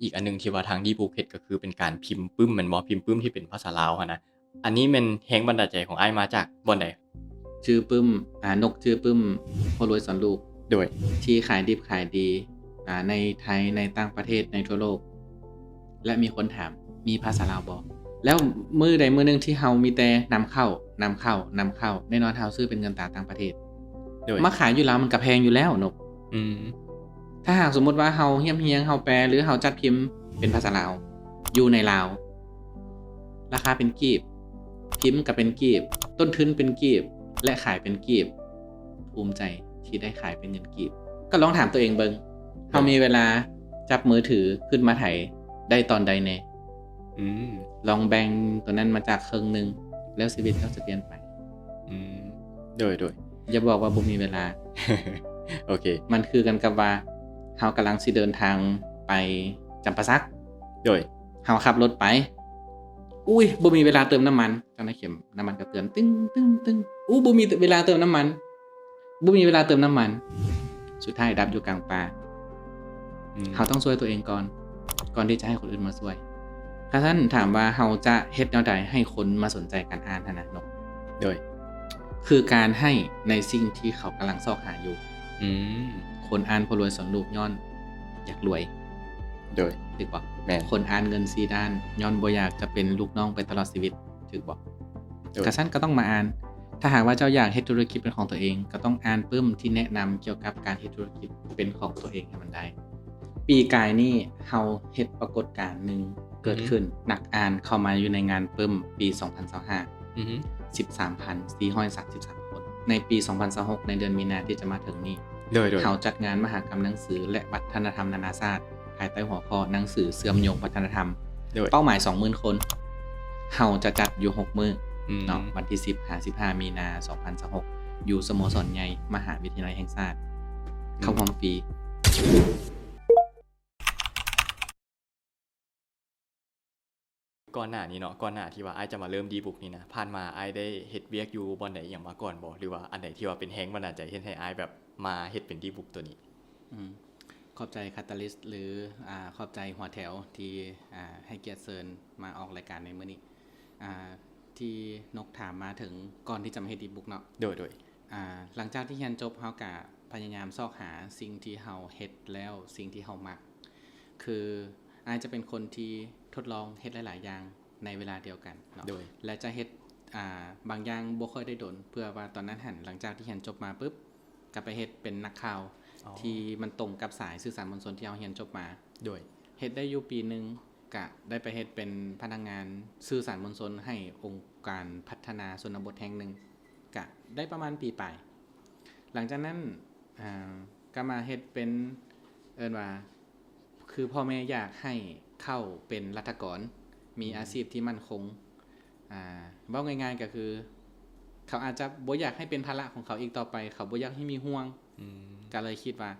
ອີກອັນໜຶ່ງທີ່ວ່າທາງດີບຸກເຮັດກໍຄືເປັນການພິມປຶ້ມແມ່ນບໍ່? ພິມປຶ້ມທີ່ເປັນພາສາລາວຫັ້ນນະ. ອັນນີ້ແມ່ນແຮງບັນດານໃຈຂອງອ້າຍມາຈາກບ່ອນໃດ? ຈື່ປຶ້ມ ອ່າ ນົກຈື່ປຶ້ມ ໂພລາຣອຍສອນລູກ ໂດຍ ທີ່ຂາຍດິບຂາຍດີ ອ່າ ໃນໄທ ໃນຕ່າງປະເທດ ໃນທົ່ວໂລກ ແລະ ມີຄົນຖາມ ມີພາສາລາວບໍ່? ແລ້ວມື້ໃດມື້ໜຶ່ງທີ່ເຮົາມີແຕ່ນຳເຂົ້າ ນຳເຂົ້າ ນຳເຂົ້າ ແນ່ນອນເຮົາຊື້ເປັນເງິນຕາຕ່າງປະເທດ ໂດຍ ມາຂາຍຢູ່ລາວມັນກະແພງຢູ່ແລ້ວນົກ. ອືມ ຖ້າຫາກສົມມຸດວ່າເຮົາຮຽບຮຽງ ເຮົາແປ ຫຼື ເຮົາຈັດພິມເປັນພາສາລາວ ຢູ່ໃນລາວ ລາຄາເປັນກີບ ພິມກໍເປັນກີບ ຕົ້ນທຶນເປັນກີບ ແລະ ຂາຍເປັນກີບ ພູມໃຈທີ່ໄດ້ຂາຍເປັນເງິນກີບ. ກໍລອງຖາມຕົວເອງເບິ່ງ ເຮົາມີເວລາຈັບມືຖືຂຶ້ນມາໄຖໄດ້ຕອນໃດແດ່? ອືມ ລອງແບ່ງຕົວນັ້ນມາຈາກເຄິ່ງໜຶ່ງ ແລ້ວຊີວິດເຈົ້າຈະປ່ຽນໄປ. ອືມ ໂດຍ ໂດຍ ຢ່າບອກວ່າບໍ່ມີເວລາ. ໂອເຄ ມັນຄືກັນກັບວ່າເຮົາກຳລັງຊິເດີນທາງໄປຈຳປາສັກ ໂດຍ ເຮົາຂັບລົດໄປ ອຸ້ຍ ບໍ່ມີເວລາເຕີມນ້ຳມັນ ເຈົ້ານາຍເຂັມນ້ຳມັນກໍເຕືອນ ຕຶ້ງ ຕຶ້ງ ຕຶ້ງ ອູ້ ບໍ່ມີເວລາເຕີມນ້ຳມັນ ບໍ່ມີເວລາເຕີມນ້ຳມັນ ສຸດທ້າຍດັບຢູ່ກາງປ່າ. ອືມ ເຮົາຕ້ອງຊ່ວຍຕົວເອງກ່ອນ ກ່ອນທີ່ຈະໃຫ້ຄົນອື່ນມາຊ່ວຍ. ຄັນຊັ້ນຖາມວ່າເຮົາຈະເຮັດແນວໃດໃຫ້ຄົນມາສົນໃຈການອ່ານຫັ້ນນະນົກ? ໂດຍ ຄືການໃຫ້ໃນສິ່ງທີ່ເຂົາກຳລັງຊອກຫາຢູ່. ອືມ ຄົນອ່ານໂພລາຣອຍສອນລູກຍ້ອນຢາກລວຍ. ໂດຍ ຖືກບໍ່? ແມ່ນ ຄົນອ່ານເງິນສີ່ດ້ານຍ້ອນບໍ່ຢາກຈະເປັນລູກນ້ອງໄປຕະຫຼອດຊີວິດ. ຖືກບໍ່? ໂດຍ ກະຊັ້ນກໍຕ້ອງມາອ່ານ. ຖ້າຫາກວ່າເຈົ້າຢາກເຮັດທຸລະກິດເປັນຂອງຕົວເອງ ກໍຕ້ອງອ່ານປຶ້ມທີ່ແນະນຳກ່ຽວກັບການເຮັດທຸລະກິດເປັນຂອງຕົວເອງໃຫ້ມັນໄດ້. ປີກາຍນີ້ເຮົາເຮັດປາກົດການໜຶ່ງເກີດຂຶ້ນ ອືຮຶ ນັກອ່ານເຂົ້າມາຢູ່ໃນງານປຶ້ມປີສອງພັນຊາວຫ້າ ອືຮຶ ສິບສາມພັນສີ່ຮ້ອຍສາມສິບສາມຄົນ. ໃນປີສອງພັນຊາວຫົກ ໃນເດືອນມີນາທີ່ຈະມາເຖິງນີ້ ໂດຍ ໂດຍ ເຮົາຈັດງານມະຫະກຳໜັງສື ແລະ ວັດທະນະທຳນານາຊາດ ພາຍໃຕ້ຫົວຂໍ້ໜັງສືເຊື່ອມໂຍງວັດທະນະທຳ ໂດຍ ເປົ້າໝາຍສອງໝື່ນຄົນ ເຮົາຈະຈັດຢູ່ຫົກມື້ ອືມ ເນາະ ວັນທີສິບຫາສິບຫ້າມີນາສອງພັນຊາວຫົກ ຢູ່ສະໂມສອນໃຫຍ່ມະຫາວິທະຍາໄລແຫ່ງຊາດ ອືມ ເຂົ້າຮ່ວມຟຣີ. ກ່ອນໜ້ານີ້ເນາະ ກ່ອນໜ້າທີ່ວ່າອ້າຍຈະມາເລີ່ມດີບຸກນີ້ນະ ຜ່ານມາອ້າຍໄດ້ເຮັດວຽກຢູ່ບ່ອນໃດອີ່ຫຍັງມາກ່ອນບໍ່? ຫຼືວ່າອັນໃດທີ່ວ່າເປັນແຮງບັນດານໃຈເຮັດໃຫ້ອ້າຍແບບມາເຮັດເປັນດີບຸກໂຕນີ້? ອືມ ຂອບໃຈຄາຕາລິສ ຫຼື ອ່າ ຂອບໃຈຫົວແຖວທີ່ ອ່າ ໃຫ້ກຽດເຊີນມາອອກລາຍການໃນມື້ນີ້. ອ່າ ທີ່ນົກຖາມມາເຖິງກ່ອນທີ່ຈະມາເຮັດອີບຸກເນາະ. ໂດຍ ໂດຍ. ອ່າ ຫຼັງຈາກທີ່ຮຽນຈົບ ເຮົາກະພະຍາຍາມຊອກຫາສິ່ງທີ່ເຮົາເຮັດແລ້ວ ສິ່ງທີ່ເຮົາມັກ. ຄືອ້າຍຈະເປັນຄົນທີ່ທົດລອງເຮັດຫຼາຍໆຢ່າງໃນເວລາດຽວກັນເນາະ. ໂດຍ. ແລະ ຈະເຮັດ ອ່າ ບາງຢ່າງບໍ່ຄ່ອຍໄດ້ດົນ ເພື່ອວ່າຕອນນັ້ນຫັ້ນ ຫຼັງຈາກທີ່ຮຽນຈົບມາປຶບ ກໍໄປເຮັດເປັນນັກຂ່າວ ອໍ ທີ່ມັນຕົງກັບສາຍສື່ສານມວນຊົນທີ່ເຮົາຮຽນຈົບມາ. ໂດຍ. ເຮັດໄດ້ຢູ່ປີໜຶ່ງ ກະໄດ້ໄປເຮັດເປັນພະນັກງານສື່ສານມວນຊົນໃຫ້ອົງການພັດທະນາຊົນນະບົດແຫ່ງໜຶ່ງ ກະໄດ້ປະມານປີປາຍ. ຫຼັງຈາກນັ້ນ ອ່າ ກໍມາເຮັດເປັນ ເອີ້ນວ່າ ຄືພໍ່ແມ່ຢາກໃຫ້ເຂົ້າເປັນລັດຖະກອນ ມີອາຊີບທີ່ໝັ້ນຄົງ. ອ່າ ເວົ້າງ່າຍໆກໍຄື ເຂົາອາດຈະບໍ່ຢາກໃຫ້ເປັນພາລະຂອງເຂົາອີກຕໍ່ໄປ ເຂົາບໍ່ຢາກໃຫ້ມີຫ່ວງ. ອືມ. ກໍເລີຍຄິດວ່າ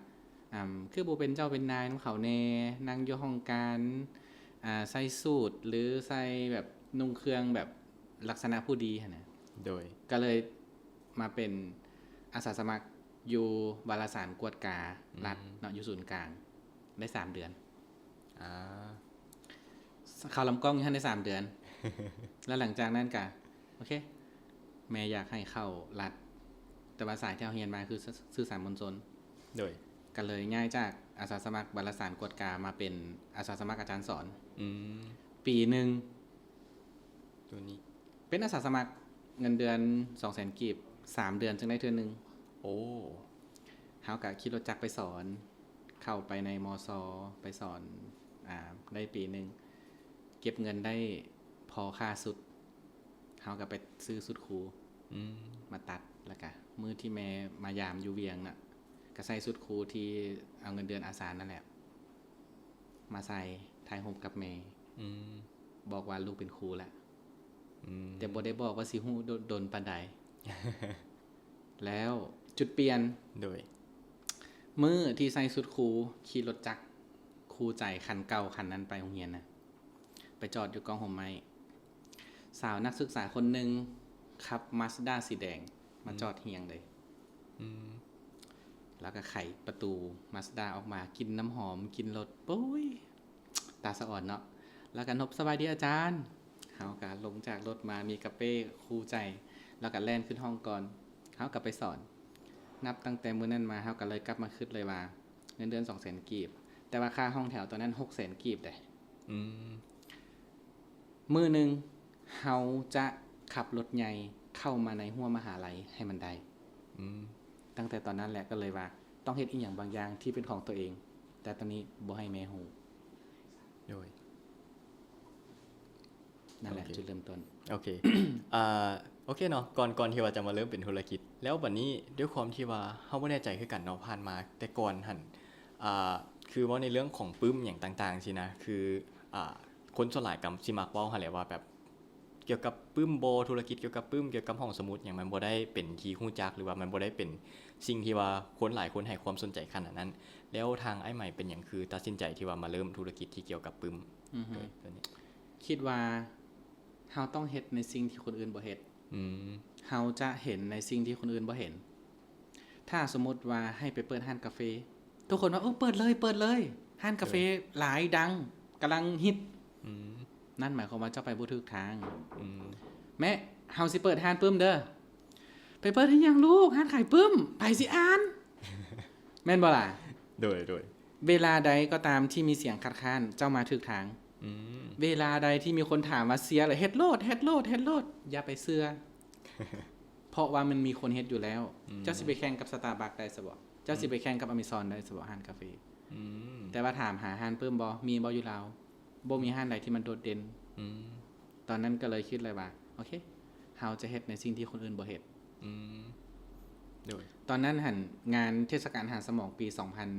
ອ່າ ຄືບໍ່ເປັນເຈົ້າເປັນນາຍນຳເຂົາແດ່ ນັ່ງຢູ່ຫ້ອງການ ອ່າ ໃສ່ສູດ ຫຼື ໃສ່ແບບນຸ່ງເຄື່ອງແບບລັກສະນະຜູ້ດີຫັ້ນນະ. ໂດຍ. ກໍເລີຍມາເປັນອາສາສະໝັກຢູ່ວາລະສານກວດກາລັດ ອືມ ເນາະ ຢູ່ສູນກາງ ໄດ້ສາມເດືອນ. ອ່າ ເຂົ້າລຳກ້ອງຢູ່ຫັ້ນໄດ້ສາມເດືອນ ແລ້ວຫຼັງຈາກນັ້ນກະ ໂອເຄ ແມ່ຢາກໃຫ້ເຂົ້າລັດ ແຕ່ວ່າສາຍທີ່ເຮົາຮຽນມາຄື ສື່ສານມວນຊົນ. ໂດຍ. ກໍເລີຍຍ້າຍຈາກອາສາສະໝັກວາລະສານກວດກາ ມາເປັນອາສາສະໝັກອາຈານສອນ. ອືມ. ປີໜຶ່ງ ໂຕນີ້ ເປັນອາສາສະໝັກ ເງິນເດືອນສອງແສນກີບ ສາມເດືອນຈຶ່ງໄດ້ເທື່ອໜຶ່ງ. ໂອ້. ເຮົາກະຂີ່ລົດຈັກໄປສອນ ເຂົ້າໄປໃນ ມຊ ໄປສອນ ອ່າ ໄດ້ປີໜຶ່ງ ເກັບເງິນໄດ້ພໍຄ່າຊຸດ ເຮົາກໍໄປຊື້ຊຸດຄູ ອືມ ມາຕັດ ແລ້ວກະມື້ທີ່ແມ່ມາຢາມຢູ່ວຽງນະ ກໍໃສ່ຊຸດຄູທີ່ເອົາເງິນເດືອນອາສານັ້ນແຫຼະ ມາໃສ່ຖ່າຍຮູບກັບແມ່ ອືມ ບອກວ່າລູກເປັນຄູລະ ອືມ ແຕ່ບໍ່ໄດ້ບອກວ່າຊິຮູ້ດົນປານໃດ. ແລ້ວຈຸດປ່ຽນ ໂດຍ ມື້ທີ່ໃສ່ຊຸດຄູ ຂີ່ລົດຈັກຄູ່ໃຈຄັນເກົ່າຄັນນັ້ນໄປໂຮງຮຽນນະ ໄປຈອດຢູ່ກ້ອງຮົ່ມໄມ້ ສາວນັກສຶກສາຄົນໜຶ່ງຂັບມາສດ້າສີແດງມາ ອືມ ຈອດຮຽງເລີຍ. ອືມ. ແລ້ວກໍໄຂປະຕູມາສດ້າອອກມາ ກິ່ນນ້ຳຫອມ ກິ່ນລົດ ໂອ້ຍ ຕາສະອອນເນາະ ແລ້ວກໍນົບ ສະບາຍດີອາຈານ. ເຮົາກໍລົງຈາກລົດມາ ມີກາເປ້ຄູ່ໃຈ ແລ້ວກໍແລ່ນຂຶ້ນຫ້ອງກ່ອນ ເຮົາກໍໄປສອນ. ນັບຕັ້ງແຕ່ມື້ນັ້ນມາ ເຮົາກໍເລີຍກັບມາຄິດເລີຍວ່າ ເງິນເດືອນສອງແສນກີບ ແຕ່ວ່າຄ່າຫ້ອງແຖວຕອນນັ້ນຫົກແສນກີບເດ້. ອືມ ມື້ໜຶ່ງເຮົາຈະຂັບລົດໃຫຍ່ເຂົ້າມາໃນຮົ້ວມະຫາໄລໃຫ້ມັນໄດ້. ອືມ ຕັ້ງແຕ່ຕອນນັ້ນແຫຼະ ກໍເລີຍວ່າຕ້ອງເຮັດອີ່ຫຍັງບາງຢ່າງທີ່ເປັນຂອງຕົວເອງ ແຕ່ຕອນນີ້ບໍ່ໃຫ້ແມ່ຮູ້. ໂດຍ ນັ້ນແຫຼະ ໂອເຄ ຈຸດເລີ່ມຕົ້ນ. ໂອເຄ ອ່າ ໂອເຄເນາະ ກ່ອນ ກ່ອນທີ່ວ່າຈະມາເລີ່ມເປັນທຸລະກິດ ແລ້ວບັດນີ້ດ້ວຍຄວາມທີ່ວ່າເຮົາບໍ່ແນ່ໃຈຄືກັນເນາະ ຜ່ານມາແຕ່ກ່ອນຫັ້ນ ອ່າ ຄືເວົ້າໃນເລື່ອງຂອງປຶ້ມຫຍັງຕ່າງໆຊີ້ນະ ຄື ອ່າ ຄົນສ່ວນຫຼາຍກໍຊິມັກເວົ້າຫັ້ນແຫຼະວ່າແບບ ກ່ຽວກັບປຶ້ມບໍ່ ທຸລະກິດກ່ຽວກັບປຶ້ມ ກ່ຽວກັບຫ້ອງສະໝຸດຫຍັງ ມັນບໍ່ໄດ້ເປັນທີ່ຮູ້ຈັກ ຫຼືວ່າມັນບໍ່ໄດ້ເປັນສິ່ງທີ່ວ່າຄົນຫຼາຍຄົນໃຫ້ຄວາມສົນໃຈຂະໜາດນັ້ນ. ແລ້ວທາງອ້າຍໃໝ່ເປັນຫຍັງຄືຕັດສິນໃຈທີ່ວ່າມາເລີ່ມທຸລະກິດທີ່ກ່ຽວກັບປຶ້ມ? ອືຮຶ ໂດຍ ໂດຍນີ້ ຄິດວ່າເຮົາຕ້ອງເຮັດໃນສິ່ງທີ່ຄົນອື່ນບໍ່ເຮັດ. ອືມ ເຮົາຈະເຫັນໃນສິ່ງທີ່ຄົນອື່ນບໍ່ເຫັນ. ຖ້າສົມມຸດວ່າໃຫ້ໄປເປີດຮ້ານກາເຟ ທຸກຄົນວ່າ ເອີ ເປີດເລີຍ ເປີດເລີຍ ຮ້ານກາເຟ ເອີ ຫຼາຍ ດັງ ກຳລັງຮິດ. ອືມ ນັ້ນໝາຍຄວາມວ່າເຈົ້າໄປບໍ່ຖືກທາງ. ອືມ ແມະ ເຮົາຊິເປີດຮ້ານປຶ້ມເດີ. ໄປເປີດເຮັດຫຍັງລູກ? ຮ້ານຂາຍປຶ້ມ ໃຜຊິອ່ານ? ແມ່ນບໍ່ລະ? ໂດຍ ໂດຍ ເວລາໃດກໍຕາມທີ່ມີສຽງຄັດຄ້ານ ເຈົ້າມາຖືກທາງ. ອືມ ເວລາໃດທີ່ມີຄົນຖາມວ່າເຊຍ ແລ້ວເຮັດໂລດ ເຮັດໂລດ ເຮັດໂລດ ຢ່າໄປເຊື່ອ ເພາະວ່າມັນມີຄົນເຮັດຢູ່ແລ້ວ. ອືມ ເຈົ້າຊິໄປແຂ່ງກັບ Starbucks ໄດ້ຊະບໍ? ເຈົ້າຊິໄປແຂ່ງກັບ Amazon ໄດ້ຊະບໍ? ຮ້ານກາເຟ. ອືມ ແຕ່ວ່າຖາມຫາຮ້ານປຶ້ມບໍ່? ມີບໍ່ຢູ່ລາວ? ບໍ່ມີຮ້ານໃດທີ່ມັນໂດດເດັ່ນ. ອືມ ຕອນນັ້ນກໍເລີຍຄິດເລີຍວ່າ ໂອເຄ ເຮົາຈະເຮັດໃນສິ່ງທີ່ຄົນອື່ນບໍ່ເຮັດ. ອືມ ໂດຍ ຕອນນັ້ນຫັ້ນ ງານເທດສະການອາຫານສະໝອງປີສອງພັນ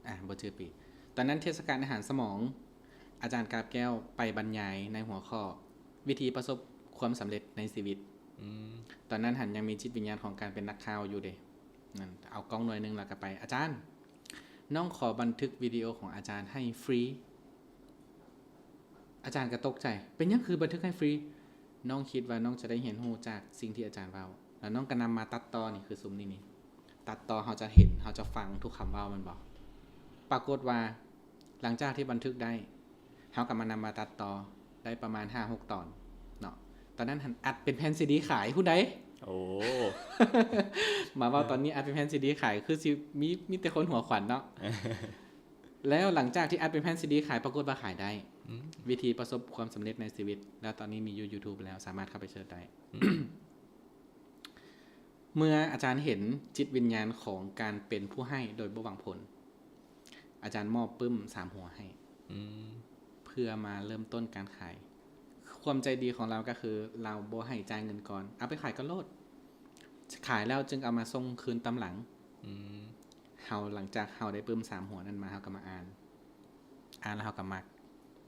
ອ່າ ບໍ່ຈື່ປີ ຕອນນັ້ນເທດສະການອາຫານສະໝອງ ອາຈານກາບແກ້ວໄປບັນຍາຍໃນຫົວຂໍ້ ວິທີປະສົບຄວາມສຳເລັດໃນຊີວິດ. ອືມ ຕອນນັ້ນຫັ້ນຍັງມີຈິດວິນຍານຂອງການເປັນນັກຂ່າວຢູ່ເດ. ນັ້ນ ເອົາກ້ອງໜ່ວຍໜຶ່ງແລ້ວກໍໄປ ອາຈານ ນ້ອງຂໍບັນທຶກວິດີໂອຂອງອາຈານໃຫ້ຟຣີ. ອາຈານກໍຕົກໃຈ ເປັນຫຍັງຄືບັນທຶກໃຫ້ຟຣີ? ນ້ອງຄິດວ່ານ້ອງຈະໄດ້ຮຽນຮູ້ຈາກສິ່ງທີ່ອາຈານເວົ້າ ແລ້ວນ້ອງກໍນຳມາຕັດຕໍ່. ນີ້ຄືຊຸມນີ້ນີ້ ຕັດຕໍ່ ເຮົາຈະເຫັນ ເຮົາຈະຟັງທຸກຄຳເວົ້າແມ່ນບໍ່? ປາກົດວ່າ ຫຼັງຈາກທີ່ບັນທຶກໄດ້ ເຮົາກໍມານຳມາຕັດຕໍ່ໄດ້ປະມານຫ້າຫົກຕອນເນາະ. ຕອນນັ້ນຫັ້ນອັດເປັນແຜ່ນຊີດີຂາຍພຸ້ນໃດ໋. ໂອ້ ມາເວົ້າຕອນນີ້ ເອີ ອັດເປັນແຜ່ນຊີດີຂາຍ ຄືຊິມີ ມີແຕ່ຄົນຫົວຂວັນເນາະ. ແລ້ວຫຼັງຈາກທີ່ອັດເປັນແຜ່ນຊີດີຂາຍ ປາກົດວ່າຂາຍໄດ້. ອືມ ວິທີປະສົບຄວາມສຳເລັດໃນຊີວິດ ແລ້ວຕອນນີ້ມີຢູ່ YouTube ແລ້ວ ສາມາດເຂົ້າໄປເສີດໄດ້. ອືມ ເມື່ອອາຈານເຫັນຈິດວິນຍານຂອງການເປັນຜູ້ໃຫ້ໂດຍບໍ່ຫວັງຜົນ ອາຈານມອບປຶ້ມສາມຫົວໃຫ້ ອືມ ເພື່ອມາເລີ່ມຕົ້ນການຂາຍ. ຄວາມໃຈດີຂອງລາວກໍຄືລາວບໍ່ໃຫ້ຈ່າຍເງິນກ່ອນ ເອົາໄປຂາຍກ່ອນໂລດ ຂາຍແລ້ວຈຶ່ງເອົາມາສົ່ງຄືນຕາມຫຼັງ. ອືມ ເຮົາ ຫຼັງຈາກເຮົາໄດ້ປຶ້ມສາມຫົວນັ້ນມາ ເຮົາກໍມາອ່ານ ອ່ານແລ້ວເຮົາກໍມັກ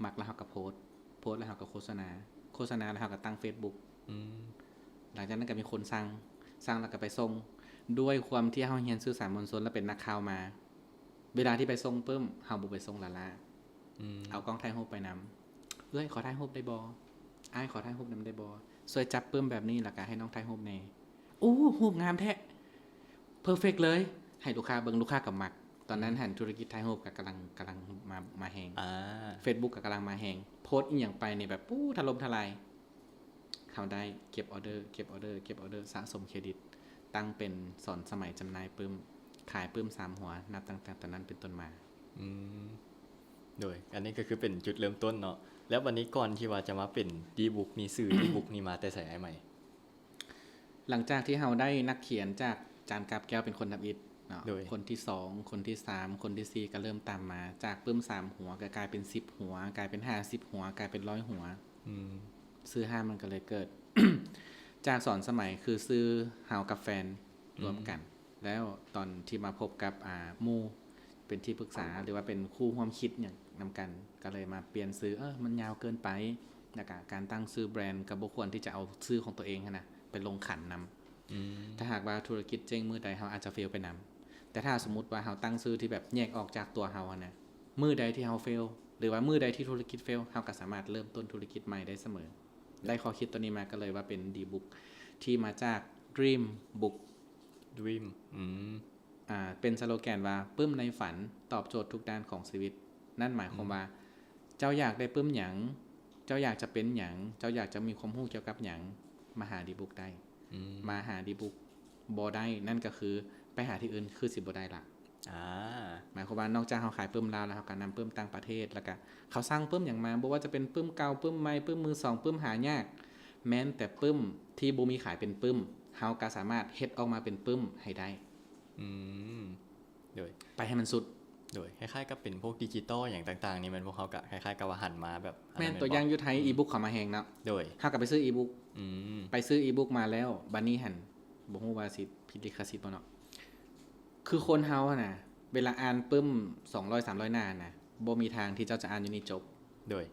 ມັກແລ້ວເຮົາກໍໂພສ ໂພສແລ້ວເຮົາກໍໂຄສະນາ ໂຄສະນາແລ້ວເຮົາກໍຕັ້ງເຟສບຸກ. ອືມ ຫຼັງຈາກນັ້ນກໍມີຄົນສັ່ງ ສັ່ງແລ້ວກໍໄປສົ່ງ. ດ້ວຍຄວາມທີ່ເຮົາຮຽນສື່ສານມວນຊົນ ແລະ ເປັນນັກຂ່າວມາ ເວລາທີ່ໄປສົ່ງປຶ້ມ ເຮົາບໍ່ໄປສົ່ງລ້າໆ. ອືມ ເອົາກ້ອງຖ່າຍຮູບໄປນຳ ເອື້ອຍ ຂໍຖ່າຍຮູບໄດ້ບໍ່? ອ້າຍ ຂໍຖ່າຍຮູບນຳໄດ້ບໍ່? ຊ່ວຍຈັບປຶ້ມແບບນີ້ ແລ້ວກໍໃຫ້ນ້ອງຖ່າຍຮູບແດ່. ໂອ້ ຮູບງາມແທ້ ເພີເຟັກເລີຍ ໃຫ້ລູກຄ້າເບິ່ງ ລູກຄ້າກໍມັກ. ຕອນນັ້ນຫັ້ນ ອືມ ທຸລະກິດຖ່າຍຮູບກໍກຳລັງ ກຳລັງມາ ມາແຮງ ອ່າ ເຟສບຸກກໍກຳລັງມາແຮງ ໂພສອີ່ຫຍັງໄປນີ້ແບບ ປູ້ ຖະຫຼົ່ມທະລາຍ. ເຮົາໄດ້ເກັບອໍເດີ ເກັບອໍເດີ ເກັບອໍເດີ ສະສົມເຄຣດິດ ຕັ້ງເປັນສອນສະໄໝຈຳໜ່າຍປຶ້ມ ຂາຍປຶ້ມສາມຫົວ ນັບຕັ້ງແຕ່ຕອນນັ້ນເປັນຕົ້ນມາ. ອືມ ໂດຍ ອັນນີ້ກໍຄືເປັນຈຸດເລີ່ມຕົ້ນເນາະ. ແລ້ວບັດນີ້ກ່ອນທີ່ວ່າຈະມາເປັນດີບຸກນີ້ ຊື່ດີບຸກນີ້ມາແຕ່ໃສ ອ້າຍໃໝ່? ຫຼັງຈາກທີ່ເຮົາໄດ້ນັກຂຽນຈາກ ອາຈານ ກາບແກ້ວ ເປັນຄົນທຳອິດເນາະ ໂດຍ ຄົນທີສອງ ຄົນທີສາມ ຄົນທີສີ່ ກໍເລີ່ມຕາມມາ ຈາກປຶ້ມສາມຫົວ ກໍກາຍເປັນສິບຫົວ ກາຍເປັນຫ້າສິບຫົວ ກາຍເປັນຮ້ອຍຫົວ. ອືມ ຊື່ຮ້ານມັນກໍເລີຍເກີດ ຈາກສອນສະໄໝ ຄືຊື່ເຮົາກັບແຟນ ອືມ ລວມກັນ. ແລ້ວຕອນທີ່ມາພົບກັບ ອ່າ ໝູ່ເປັນທີ່ປຶກສາ ຫຼືວ່າເປັນຄູ່ຮ່ວມຄິດຫຍັງນຳກັນ ກໍເລີຍມາປ່ຽນຊື່ ເອີ ມັນຍາວເກີນໄປ ແລ້ວກະການຕັ້ງຊື່ແບຣນກໍບໍ່ຄວນທີ່ຈະເອົາຊື່ຂອງຕົວເອງຫັ້ນນະໄປລົງຂັນນຳ. ອືມ ຖ້າຫາກວ່າທຸລະກິດເຈັງມື້ໃດ ເຮົາອາດຈະເຟລໄປນຳ ແຕ່ຖ້າສົມມຸດວ່າເຮົາຕັ້ງຊື່ທີ່ແບບແຍກອອກຈາກຕົວເຮົາຫັ້ນນະ ມື້ໃດທີ່ເຮົາເຟລ ຫຼືວ່າມື້ໃດທີ່ທຸລະກິດເຟລ ເຮົາກໍສາມາດເລີ່ມຕົ້ນທຸລະກິດໃໝ່ໄດ້ສະເໝີ. ໄດ້ຂໍ້ຄິດຕົວນີ້ມາກໍເລີຍວ່າເປັນດີບຸກ ທີ່ມາຈາກ Dream Book Dream ອືມ ອ່າ ເປັນສະໂລແກນວ່າ ປຶ້ມໃນຝັນ ຕອບໂຈດທຸກດ້ານຂອງຊີວິດ. ນັ້ນໝາຍຄວາມ ອືມ ວ່າ ເຈົ້າຢາກໄດ້ປຶ້ມຫຍັງ? ເຈົ້າຢາກຈະເປັນຫຍັງ? ເຈົ້າຢາກຈະມີຄວາມຮູ້ກ່ຽວກັບຫຍັງ? ມາຫາດີບຸກໄດ້. ອືມ ມາຫາດີບຸກບໍ່ໄດ້ ນັ້ນກໍຄືໄປຫາທີ່ອື່ນຄືຊິບໍ່ໄດ້ລະ. ອາ ໝາຍຄວາມວ່ານອກຈາກເຮົາຂາຍປຶ້ມລາວແລ້ວ ເຮົາກໍນຳປຶ້ມຕ່າງປະເທດ ແລ້ວກໍເຂົາສັ່ງປຶ້ມຫຍັງມາ ບໍ່ວ່າຈະເປັນປຶ້ມເກົ່າ, ປຶ້ມໃໝ່, ປຶ້ມມືສອງ, ປຶ້ມຫາຍາກ, ແມ່ນແຕ່ປຶ້ມທີ່ບໍ່ມີຂາຍເປັນປຶ້ມ ເຮົາກໍສາມາດເຮັດອອກມາເປັນປຶ້ມໃຫ້ໄດ້. ອືມ ໂດຍ ໄປໃຫ້ມັນສຸດ. ໂດຍ ຄ້າຍໆກັບເປັນພວກດິຈິຕອລຫຍັງຕ່າງໆນີ້ແມ່ນ ພວກເຮົາກະຄ້າຍໆກັບວ່າຫັນມາແບບ ແມ່ນ ອັນນັ້ນ ຕົວຢ່າງຢູ່ໄທ ອືມ ອີບຸກເຂົ້າມາແຮງເນາະ. ໂດຍ ເຮົາກະໄປຊື້ອີບຸກ ອືມ ໄປຊື້ອີບຸກມາແລ້ວ ບາດນີ້ຫັ້ນ ບໍ່ຮູ້ວ່າຊິຜິດລິຂະສິດບໍ່ເນາະ ຄືຄົນເຮົາຫັ້ນນະ ເວລາອ່ານປຶ້ມສອງຮ້ອຍສາມຮ້ອຍໜ້ານະ ບໍ່ມີທາງທີ່ເຈົ້າຈະອ່ານຢູ່ນີ້ຈົບ. ໂດຍ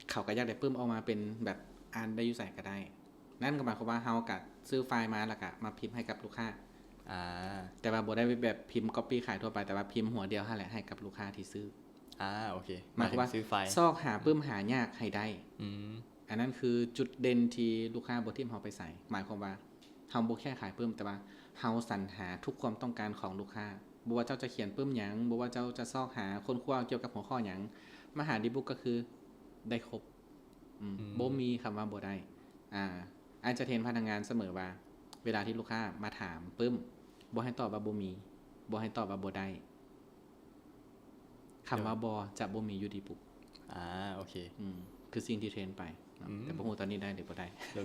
ເຂົາກໍຢາກໄດ້ປຶ້ມອອກມາເປັນແບບອ່ານໄດ້ຢູ່ໃສກໍໄດ້. ນັ້ນກໍໝາຍຄວາມວ່າເຮົາກໍຊື້ໄຟລ໌ມາ ແລ້ວກໍມາພິມໃຫ້ກັບລູກຄ້າ. ອາ ແຕ່ວ່າບໍ່ໄດ້ແບບພິມກັອບປີ້ຂາຍທົ່ວໄປ ແຕ່ວ່າພິມຫົວດຽວຫັ້ນແຫຼະໃຫ້ກັບລູກຄ້າທີ່ຊື້. ອາ ໂອເຄ ໝາຍຄວາມວ່າ ໝາຍເຖິງຊື້ໄຟລ໌ ຊອກຫາປຶ້ມຫາຍາກໃຫ້ໄດ້. ອືມ ອັນນັ້ນຄືຈຸດເດັ່ນທີ່ລູກຄ້າບໍ່ຖິ້ມເຮົາໄປໃສ. ໝາຍຄວາມວ່າ ເຮົາບໍ່ແຄ່ຂາຍປຶ້ມ ແຕ່ວ່າເຮົາສັນຫາທຸກຄວາມຕ້ອງການຂອງລູກຄ້າ. ບໍ່ວ່າເຈົ້າຈະຂຽນປຶ້ມຫຍັງ, ບໍ່ວ່າເຈົ້າຈະຊອກຫາຄົ້ນຄວ້າກ່ຽວກັບຫົວຂໍ້ຫຍັງ, ມາຫາດີບຸກກໍຄືໄດ້ຄົບ. ອືມ ອືມ ບໍ່ມີຄຳວ່າບໍ່ໄດ້. ອາ ອ້າຍຈະເຫັນພະນັກງານສະເໝີວ່າ ເວລາທີ່ລູກຄ້າມາຖາມປຶ້ມ ບໍ່ໃຫ້ຕອບວ່າບໍ່ມີ, ບໍ່ໃຫ້ຕອບວ່າບໍ່ໄດ້. ຄຳວ່າ ໂດຍ ບໍ່ ຈະບໍ່ມີຢູ່ດີບຸກ. ອາ ໂອເຄ ອືມ ຄືສິ່ງທີ່ເທຣນໄປເນາະ. ອືມ ແຕ່ບໍ່ຮູ້ຕອນນີ້ໄດ້ຫຼືບໍ່ໄດ້. ໂດຍ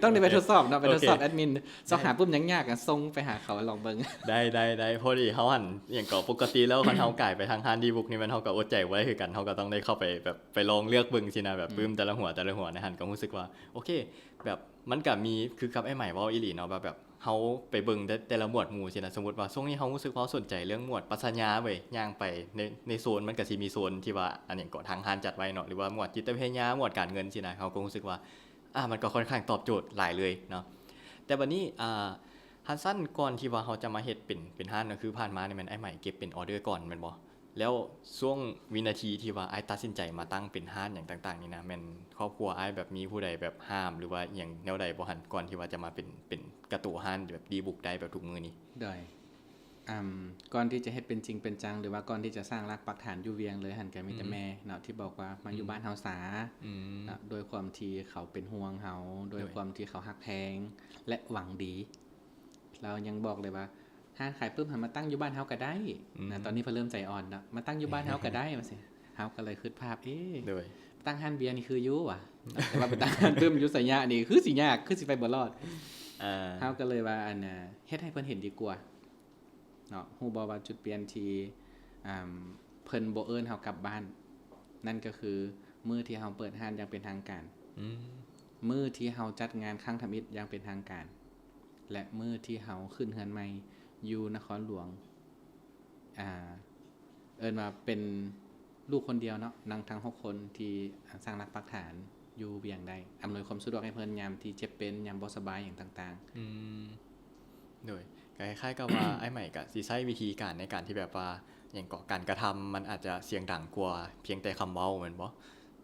ຕ້ອງໄດ້ໄປ ໂອເຄ ທົດສອບເນາະ ໄປ ໂອເຄ ທົດສອບແອດມິນ ຊອກຫາປຶ້ມຍາກໆ ອະ ສົ່ງໄປຫາເຂົາລອງເບິ່ງ. ໄດ້ໆໆ ພໍດີເຮົາຫັ້ນ ຫຍັງກໍ ປົກກະຕິແລ້ວຄັນເຮົາກາຍໄປທາງຮ້ານດີບຸກນີ້ ແມ່ນເຮົາກໍອົດໃຈບໍ່ໄດ້ຄືກັນ ເຮົາກໍຕ້ອງໄດ້ເຂົ້າໄປແບບ ໄປລອງເລືອກເບິ່ງຊີ້ນະ ແບບ ອືມ ປຶ້ມແຕ່ລະຫົວ ແຕ່ລະຫົວໃນຫັ້ນ ກໍຮູ້ສຶກວ່າ ໂອເຄ ແບບ ມັນກະມີ ຄືກັບອ້າຍໃໝເວົ້າອີ່ຫຼີເນາະ ວ່າແບບເຮົາໄປເບິ່ງແຕ່ ແຕ່ລະໝວດໝູ່ຊີ້ນະ. ສົມມຸດວ່າຊ່ວງນີ້ເຮົາຮູ້ສຶກວ່າເຮົາສົນໃຈເລື່ອງໝວດປັດຊະຍາເວີຍ ຍ່າງໄປໃນ ໃນໂຊນ ມັນກະຊິມີໂຊນທີ່ວ່າ ອັນຫຍັງເກາະ ທາງຮ້ານຈັດໄວ້ເນາະ ຫຼືວ່າໝວດຈິດຕະວິທະຍາ ໝວດການເງິນຊີ້ນະ ເຮົາກໍຮູ້ສຶກວ່າ ອາ ມັນກໍຄ່ອນຂ້າງຕອບໂຈດຫຼາຍເລີຍເນາະ. ແຕ່ບັດນີ້ ອາ ຄັນຊັ້ນ ກ່ອນທີ່ວ່າເຮົາຈະມາເຮັດເປັນ ເປັນຮ້ານ ກໍຄືຜ່ານມານີ້ແມ່ນອ້າຍໃໝເກັບເປັນອໍເດີກ່ອນແມ່ນບໍ່? ແລ້ວຊ່ວງວິນາທີທີ່ວ່າອ້າຍຕັດສິນໃຈມາຕັ້ງເປັນຮ້ານຫຍັງຕ່າງໆນີ້ນະ ແມ່ນຄອບຄົວອ້າຍແບບມີຜູ້ໃດແບບຫ້າມ ຫຼືວ່າອີ່ຫຍັງແນວໃດບໍ່ຫັ້ນ ກ່ອນທີ່ວ່າຈະມາເປັນ ເປັນກະໂຕຮ້ານແບບດີບຸກໄດ້ແບບທຸກມື້ນີ້? ໂດຍ ອາ ກ່ອນທີ່ຈະເຮັດເປັນຈິງເປັນຈັງ ຫຼືວ່າກ່ອນທີ່ຈະສ້າງລາກປັກຖານຢູ່ວຽງເລີຍຫັ້ນ ກໍມີແຕ່ ອືມ ແມ່ເນາະ ທີ່ບອກວ່າມາຢູ່ ອືມ ບ້ານເຮົາສາ ອືມ ເນາະ ດ້ວຍຄວາມທີ່ເຂົາເປັນຫ່ວງເຮົາ ດ້ວຍ ໂດຍ ຄວາມທີ່ເຂົາຮັກແພງ ແລະ ຫວັງດີ. ລາວຍັງບອກເລີຍວ່າ ຮ້ານຂາຍປຶ້ມຫັ້ນມາຕັ້ງຢູ່ບ້ານເຮົາກໍໄດ້ ອືມ ນະ ຕອນນີ້ເພິ່ນເລີ່ມໃຈອ່ອນແລ້ວ ມາຕັ້ງຢູ່ບ້ານເຮົາກໍໄດ້ ວ່າຊີ້. ເຮົາກໍເລີຍຄິດພາບ ເອ ໂດຍ ຕັ້ງຮ້ານເບຍນີ້ຄືຢູ່ຫວາ ແຕ່ວ່າໄປຕັ້ງຮ້ານປຶ້ມຢູ່ໄຊຍະນີ້ຄືຊິຍາກ ຄືຊິໄປບໍ່ລອດ. ເຮົາກໍເລີຍວ່າ ອັນ ເຮັດໃຫ້ເພິ່ນເຫັນດີກວ່າເນາະ. ຮູ້ບໍ່ວ່າຈຸດປ່ຽນທີ່ ອາ ເພິ່ນບໍ່ເອີ້ນເຮົາກັບບ້ານ ນັ້ນກໍຄືມື້ທີ່ເຮົາເປີດຮ້ານຢ່າງເປັນທາງການ ອືມ ມື້ທີ່ເຮົາຈັດງານຄັ້ງທຳອິດຢ່າງເປັນທາງການ ແລະ ມື້ທີ່ເຮົາຂຶ້ນເຮືອນໃໝ່ຢູ່ນະຄອນຫຼວງ ອາ ເອີ້ນວ່າເປັນລູກຄົນດຽວເນາະ ນຳທັງຫົກຄົນທີ່ ອາ ສ້າງລາກປັກຖານຢູ່ວຽງໄດ້ ອຳນວຍຄວາມສະດວກໃຫ້ເພິ່ນຍາມທີ່ເຈັບເປັນ ຍາມບໍ່ສະບາຍຫຍັງຕ່າງໆ. ອືມ ໂດຍ ກໍຄ້າຍໆກັບວ່າ ອ້າຍໃໝກໍຊິໃຊ້ວິທີການໃນການທີ່ແບບວ່າ ຫຍັງເກາະ ການກະທຳມັນອາດຈະສຽງດັງກວ່າພຽງແຕ່ຄຳເວົ້າແມ່ນບໍ່?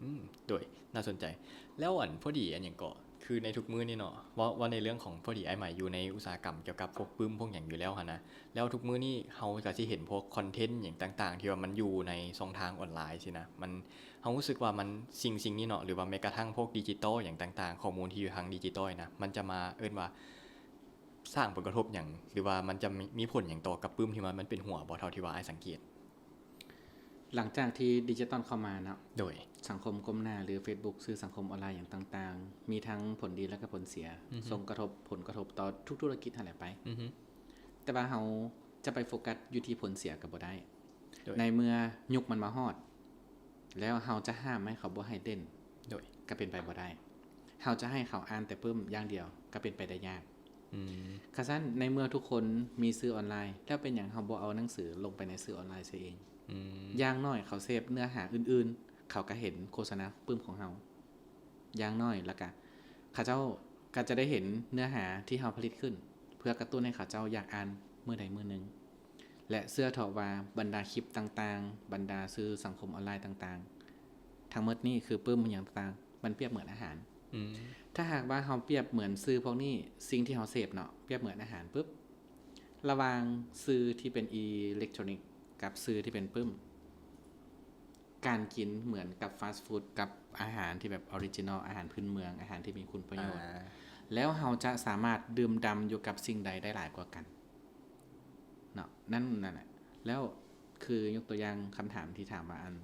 ອືມ ໂດຍ ໜ້າສົນໃຈ. ແລ້ວອັນ ພໍດີອັນຫຍັງເກາະ ຄືໃນທຸກມື້ນີ້ເນາະ ເວົ້າ ເວົ້າໃນເລື່ອງຂອງ ພໍດີອ້າຍໃໝຢູ່ໃນອຸດສາຫະກຳກ່ຽວກັບພວກປຶ້ມພວກຫຍັງຢູ່ແລ້ວຫັ້ນນະ ແລ້ວທຸກມື້ນີ້ເຮົາກໍຊິເຫັນພວກຄອນເທັນຫຍັງຕ່າງໆ ທີ່ວ່າມັນຢູ່ໃນຊ່ອງທາງອອນລາຍຊີ້ນະ ມັນ ເຮົາຮູ້ສຶກວ່າມັນ ສິ່ງ ສິ່ງນີ້ເນາະ ຫຼືວ່າແມ້ກະທັ່ງພວກດິຈິຕອລຫຍັງຕ່າງໆ ຂໍ້ມູນທີ່ຢູ່ທາງດິຈິຕອລນະ ມັນຈະມາ ເອີ້ນວ່າ ສ້າງຜົນກະທົບຫຍັງ ຫຼືວ່າມັນຈະມີ ມີຜົນຫຍັງຕໍ່ກັບປຶ້ມທີ່ວ່າມັນເປັນຫົວບໍ່ ເທົ່າທີ່ວ່າອ້າຍສັງເກດ? ຫຼັງຈາກທີ່ດິຈິຕອນເຂົ້າມາເນາະ ໂດຍ ສັງຄົມກົ້ມໜ້າ ຫຼື ເຟສບຸກ ສື່ສັງຄົມອອນລາຍຫຍັງຕ່າງໆ ມີທັງຜົນດີ ແລະ ກໍຜົນເສຍ ອືຮຶ ສົ່ງກະທົບ ຜົນກະທົບຕໍ່ທຸກທຸລະກິດຫັ້ນແຫຼະໄປ ອືຮຶ ແຕ່ວ່າເຮົາຈະໄປໂຟກັສຢູ່ທີ່ຜົນເສຍກໍບໍ່ໄດ້ ໂດຍ ໃນເມື່ອຍຸກມັນມາຮອດ ແລ້ວເຮົາຈະຫ້າມໃຫ້ເຂົາບໍ່ໃຫ້ເດັ່ນ ໂດຍ ກໍເປັນໄປບໍ່ໄດ້ ເຮົາຈະໃຫ້ເຂົາອ່ານແຕ່ປຶ້ມຢ່າງດຽວ ກໍເປັນໄປໄດ້ຍາກ. ອືມ ຄັນຊັ້ນ ໃນເມື່ອທຸກຄົນມີສື່ອອນລາຍ ແລ້ວເປັນຫຍັງເຮົາບໍ່ເອົາໜັງສືລົງໄປໃນສື່ອອນລາຍເສຍເອງ? ອືມ ຢ່າງໜ້ອຍເຂົາເສບເນື້ອຫາອື່ນໆ ເຂົາກໍເຫັນໂຄສະນາປຶ້ມຂອງເຮົາ ຢ່າງໜ້ອຍ ແລ້ວກະເຂົາເຈົ້າກໍຈະໄດ້ເຫັນເນື້ອຫາທີ່ເຮົາຜະລິດຂຶ້ນ ເພື່ອກະຕຸ້ນໃຫ້ເຂົາເຈົ້າຢາກອ່ານມື້ໃດມື້ໜຶ່ງ ແລະ ເຊື່ອເຖາະວ່າບັນດາຄລິບຕ່າງໆ ບັນດາສື່ສັງຄົມອອນລາຍຕ່າງໆ ທັງໝົດນີ້ຄືປຶ້ມຫຍັງຕ່າງໆ ມັນປຽບເໝືອນອາຫານ. ອືມ ຖ້າຫາກວ່າເຮົາປຽບເໝືອນສື່ພວກນີ້ ສິ່ງທີ່ເຮົາເສບເນາະ ປຽບເໝືອນອາຫານປຶບ ລະຫວ່າງສື່ທີ່ເປັນອີເລັກໂທຣນິກກັບສື່ທີ່ເປັນປຶ້ມ ການກິນເໝືອນກັບຟາສຟູດ ກັບອາຫານທີ່ແບບອອຣິຈິນອລ ອາຫານພື້ນເມືອງ ອາຫານທີ່ມີຄຸນປະໂຫຍດ ອ່າ ແລ້ວເຮົາຈະສາມາດດື່ມດ່ຳຢູ່ກັບສິ່ງໃດໄດ້ຫຼາຍກວ່າກັນເນາະ? ນັ້ນ ນັ້ນແຫຼະ. ແລ້ວຄືຍົກຕົວຢ່າງຄຳຖາມທີ່ຖາມວ່າ ອັນ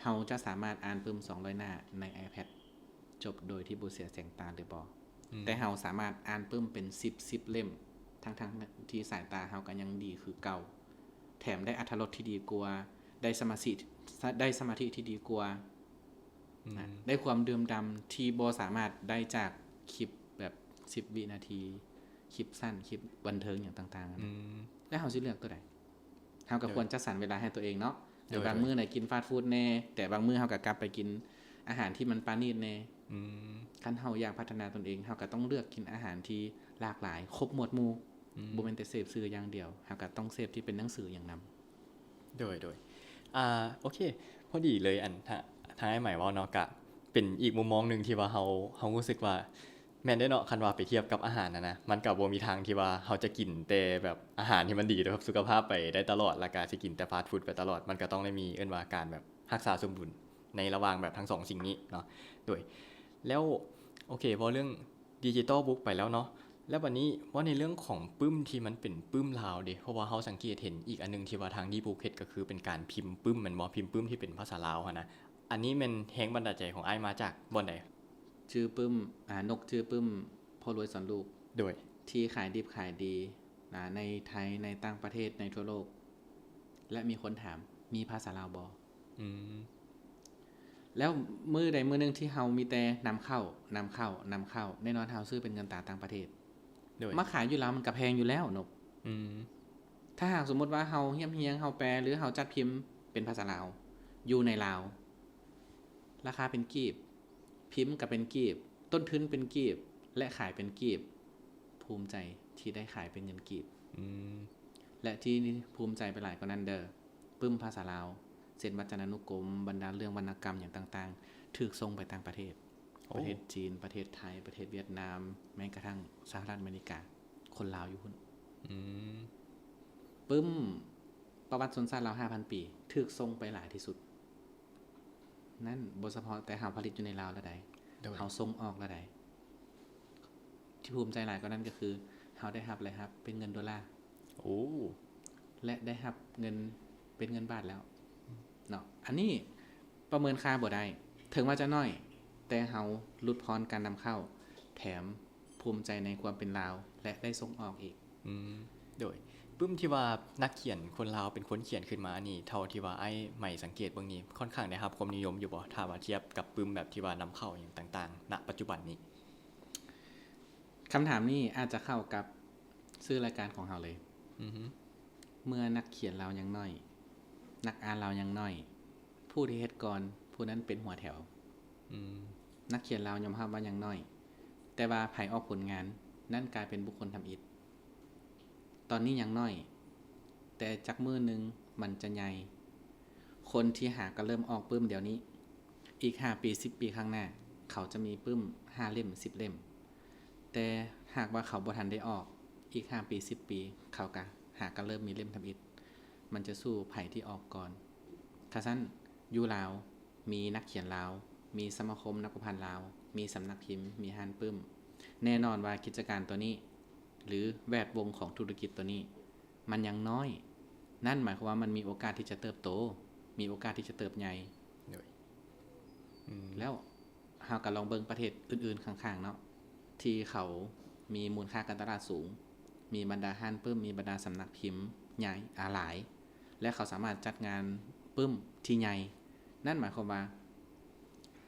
ເຮົາຈະສາມາດອ່ານປຶ້ມສອງຮ້ອຍໜ້າໃນ iPad ຈົບໂດຍທີ່ບໍ່ເສຍແສງຕາຫຼືບໍ່? ອືມ ແຕ່ເຮົາສາມາດອ່ານປຶ້ມເປັນສິບ ສິບເຫຼັ້ມ ທັງໆທີ່ສາຍຕາເຮົາກໍຍັງດີຄືເກົ່າ, ແຖມໄດ້ອາດຖະລົດທີ່ດີກວ່າ, ໄດ້ສະມາທິ ໄດ້ສະມາທິທີ່ດີກວ່າ, ອືມ ນະ ໄດ້ຄວາມດື່ມດ່ຳທີ່ບໍ່ສາມາດໄດ້ຈາກຄລິບແບບສິບວິນາທີ, ຄລິບສັ້ນ, ຄລິບບັນເທີງຫຍັງຕ່າງໆ ອືມ ແລ້ວເຮົາຊິເລືອກຕົວໃດ? ເຮົາກໍ ໂດຍ ຄວນຈັດສັນເວລາໃຫ້ຕົວເອງເນາະ. ໂດຍ ແຕ່ບາງ ໂດຍ ມື້ໄດ້ກິນຟາສຟູດແດ່, ແຕ່ບາງມື້ເຮົາກໍກັບໄປກິນອາຫານທີ່ມັນປານີດແດ່. ອືມ ຄັນເຮົາຢາກພັດທະນາຕົນເອງ, ເຮົາກໍຕ້ອງເລືອກກິນອາຫານທີ່ຫຼາກຫຼາຍ, ຄົບໝວດໝູ່. ອືມ ບໍ່ແມ່ນແຕ່ເສບສື່ຢ່າງດຽວ, ເຮົາກໍຕ້ອງເສບທີ່ເປັນໜັງສືຢ່າງນຳ. ໂດຍ ໂດຍ ອ່າ ໂອເຄ ພໍດີເລີຍ ອັນ ທາ ທາງອ້າຍໃໝເວົ້າເນາະ, ກະເປັນອີກມຸມມອງໜຶ່ງທີ່ວ່າເຮົາ ເຮົາຮູ້ສຶກວ່າ ແມ່ນເດ້ເນາະ, ຄັນວ່າໄປທຽບກັບອາຫານຫັ້ນນະ ມັນກໍບໍ່ມີທາງທີ່ວ່າເຮົາຈະກິນແຕ່ແບບອາຫານທີ່ມັນດີຕໍ່ສຸຂະພາບໄປໄດ້ຕະຫຼອດ ແລ້ວກໍຊິກິນແຕ່ຟາສຟູດໄປຕະຫຼອດ. ມັນກໍຕ້ອງໄດ້ມີ ເອີ້ນວ່າ ການແບບຮັກສາສົມດຸນໃນລະຫວ່າງແບບທັງສອງສິ່ງນີ້ເນາະ. ໂດຍ ແລ້ວ ໂອເຄ ເວົ້າເລື່ອງດິຈິຕອລບຸກໄປແລ້ວເນາະ, ແລ້ວບັດນີ້ເວົ້າໃນເລື່ອງຂອງປຶ້ມທີ່ມັນເປັນປຶ້ມລາວເດ, ເພາະວ່າເຮົາສັງເກດເຫັນອີກອັນໜຶ່ງທີ່ວ່າທາງດີບຸກເຮັດ ກໍຄືເປັນການພິມປຶ້ມແມ່ນບໍ່? ພິມປຶ້ມທີ່ເປັນພາສາລາວຫັ້ນນະ. ອັນນີ້ແມ່ນແຮງບັນດານໃຈຂອງອ້າຍມາຈາກບ່ອນໃດ? ຈື່ປຶ້ມ ອ່າ ນົກຈື່ປຶ້ມ ພໍ່ລວຍສອນລູກ ໂດຍ ທີ່ຂາຍດິບຂາຍດີ ອ່າ ໃນໄທ, ໃນຕ່າງປະເທດ, ໃນທົ່ວໂລກ ແລະ ມີຄົນຖາມ ມີພາສາລາວບໍ່? ອືມ ແລ້ວມື້ໃດມື້ໜຶ່ງທີ່ເຮົາມີແຕ່ນຳເຂົ້າ, ນຳເຂົ້າ, ນຳເຂົ້າ, ແນ່ນອນເຮົາຊື້ເປັນເງິນຕາຕ່າງປະເທດ. ໂດຍ ມາຂາຍຢູ່ລາວມັນກໍແພງຢູ່ແລ້ວເນາະ. ອືມ ຖ້າຫາກສົມມຸດວ່າເຮົາຮຽບຮຽງ, ເຮົາແປ ຫຼື ເຮົາຈັດພິມເປັນພາສາລາວຢູ່ໃນລາວ, ລາຄາເປັນກີບ, ພິມກໍເປັນກີບ, ຕົ້ນທຶນເປັນກີບ ແລະ ຂາຍເປັນກີບ, ພູມໃຈທີ່ໄດ້ຂາຍເປັນເງິນກີບ. ອືມ ແລະ ທີ່ພູມໃຈໄປຫຼາຍກວ່ານັ້ນເດີ, ປຶ້ມພາສາລາວ ເຊັ່ນ ວັດຈະນານຸກົມ, ບັນດາເລື່ອງວັນນະກຳຫຍັງຕ່າງໆ ຖືກສົ່ງໄປຕ່າງປະເທດ, ໂອ້ ປະເທດຈີນ, ປະເທດໄທ, ປະເທດຫວຽດນາມ, ແມ້ກະທັ່ງສະຫະລັດອາເມລິກາ, ຄົນລາວຢູ່ພຸ້ນ. ອືມ ປຶ້ມປະຫວັດຊົນຊາດລາວຫ້າພັນປີ ຖືກສົ່ງໄປຫຼາຍທີ່ສຸດ. ນັ້ນບໍ່ສະເພາະແຕ່ເຮົາຜະລິດຢູ່ໃນລາວແລ້ວໃດ, ໂດຍ ເຮົາສົ່ງອອກແລ້ວໃດ. ທີ່ພູມໃຈຫຼາຍກວ່ານັ້ນກໍຄື ເຮົາໄດ້ຮັບລາຍຮັບເປັນເງິນໂດລາ. ໂອ້ ແລະ ໄດ້ຮັບເງິນເປັນເງິນບາດແລ້ວເນາະ. ອັນນີ້ປະເມີນຄ່າບໍ່ໄດ້, ເຖິງວ່າຈະໜ້ອຍ, ແຕ່ເຮົາຫຼຸດຜ່ອນການນຳເຂົ້າ, ແຖມ ພູມໃຈໃນຄວາມເປັນລາວ ແລະ ໄດ້ສົ່ງອອກອີກ. ອືມ ໂດຍ ປຶ້ມທີ່ວ່ານັກຂຽນຄົນລາວເປັນຄົນຂຽນຂຶ້ນມານີ້ ເທົ່າທີ່ວ່າອ້າຍໄໝສັງເກດເບິ່ງນີ້ ຄ່ອນຂ້າງໄດ້ຮັບຄວາມນິຍົມຢູ່ບໍ່ ຖ້າວ່າທຽບກັບປຶ້ມແບບທີ່ວ່ານຳເຂົ້າຫຍັງຕ່າງໆ ນະປັດຈຸບັນນີ້? ຄຳຖາມນີ້ອາດຈະເຂົ້າກັບຊື່ລາຍການຂອງເຮົາເລີຍ. ອືຮຶ ເມື່ອນັກຂຽນລາວຍັງນ້ອຍ, ນັກອ່ານລາວຍັງນ້ອຍ, ຜູ້ທີ່ເຮັດກ່ອນຜູ້ນັ້ນເປັນຫົວແຖວ. ອືມ ນັກຂຽນລາວຍອມຮັບວ່າຍັງນ້ອຍ, ແຕ່ວ່າໃຜອອກຜົນງານ ນັ້ນກາຍເປັນບຸກຄົນທຳອິດ. ຕອນນີ້ຍັງນ້ອຍ, ແຕ່ຈັກມື້ໜຶ່ງມັນຈະໃຫຍ່. ຄົນທີ່ຫາກະເລີ່ມອອກປຶ້ມດຽວນີ້, ອີກຫ້າປີ ສິບປີຂ້າງໜ້າ ເຂົາຈະມີປຶ້ມຫ້າເຫຼັ້ມ ສິບເຫຼັ້ມ. ແຕ່ຫາກວ່າເຂົາບໍ່ທັນໄດ້ອອກ, ອີກຫ້າປີ ສິບປີ ເຂົາກະຫາກະເລີ່ມມີເຫຼັ້ມທຳອິດ. ມັນຈະສູ້ໃຜທີ່ອອກກ່ອນ. ຄັນຊັ້ນ ຢູ່ລາວ ມີນັກຂຽນລາວ, ມີສະມາຄົມນັກປະພັນລາວ, ມີສຳນັກພິມ, ມີຮ້ານປຶ້ມ. ແນ່ນອນວ່າກິດຈະການຕົວນີ້ ຫຼື ແວດວົງຂອງທຸລະກິດຕົວນີ້ ມັນຍັງນ້ອຍ. ນັ້ນໝາຍຄວາມວ່າມັນມີໂອກາດທີ່ຈະເຕີບໂຕ, ມີໂອກາດທີ່ຈະເຕີບໃຫຍ່. ໂດຍ ອືມ ແລ້ວເຮົາກໍລອງເບິ່ງປະເທດອື່ນໆຂ້າງໆເນາະ, ທີ່ເຂົາມີມູນຄ່າການຕະຫຼາດສູງ, ມີບັນດາຮ້ານປຶ້ມ, ມີບັນດາສຳນັກພິມໃຫຍ່ ອາ ຫຼາຍ ແລະ ເຂົາສາມາດຈັດງານປຶ້ມທີ່ໃຫຍ່. ນັ້ນໝາຍຄວາມວ່າ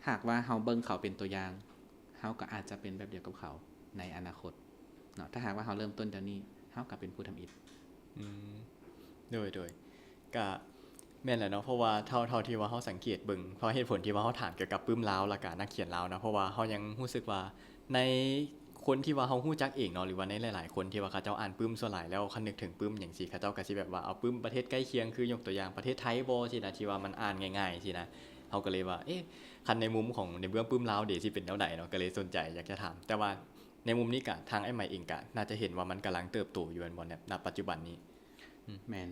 ຫາກວ່າເຮົາເບິ່ງເຂົາເປັນຕົວຢ່າງ, ເຮົາກໍອາດຈະເປັນແບບດຽວກັບເຂົາໃນອະນາຄົດເນາະ. ຖ້າຫາກວ່າເຮົາເລີ່ມຕົ້ນດຽວນີ້, ເຮົາກໍເປັນຜູ້ທຳອິດ. ອືມ ໂດຍ ໂດຍ ກະແມ່ນແຫຼະເນາະ, ເພາະວ່າເທົ່າ ເທົ່າທີ່ວ່າເຮົາສັງເກດເບິ່ງ, ເພາະເຫດຜົນທີ່ວ່າເຮົາຖາມກ່ຽວກັບປຶ້ມລາວ ແລ້ວກະນັກຂຽນລາວນະ, ເພາະວ່າເຮົາຍັງຮູ້ສຶກວ່າໃນ ຄົນທີ່ວ່າເຮົາຮູ້ຈັກເອງເນາະ ຫຼືວ່າໃນຫຼາຍໆຄົນທີ່ວ່າເຂົາເຈົ້າອ່ານປຶ້ມ ສ່ວນຫຼາຍແລ້ວຄັນນຶກເຖິງປຶ້ມຫຍັງຊີ້ ເຂົາເຈົ້າກໍຊິແບບວ່າເອົາປຶ້ມປະເທດໃກ້ຄຽງ ຄືຍົກຕົວຢ່າງປະເທດໄທບໍຊີ້ນະ ທີ່ວ່າມັນອ່ານງ່າຍໆຊີ້ນະ. ເຮົາກໍເລີຍວ່າ ເອະ ຄັນໃນມຸມຂອງໃນເບື້ອງປຶ້ມລາວເດ ຊິເປັນແນວໃດເນາະ, ກໍເລີຍສົນໃຈຢາກຈະຖາມ. ແຕ່ວ່າໃນມຸມນີ້ກະ ທາງອ້າຍໄໝເອງກະໜ້າຈະເຫັນວ່າມັນກຳລັງເຕີບໂຕຢູ່ແມ່ນບໍ່ ນະ ນະປັດຈຸບັນນີ້? ອືມ ແມ່ນ.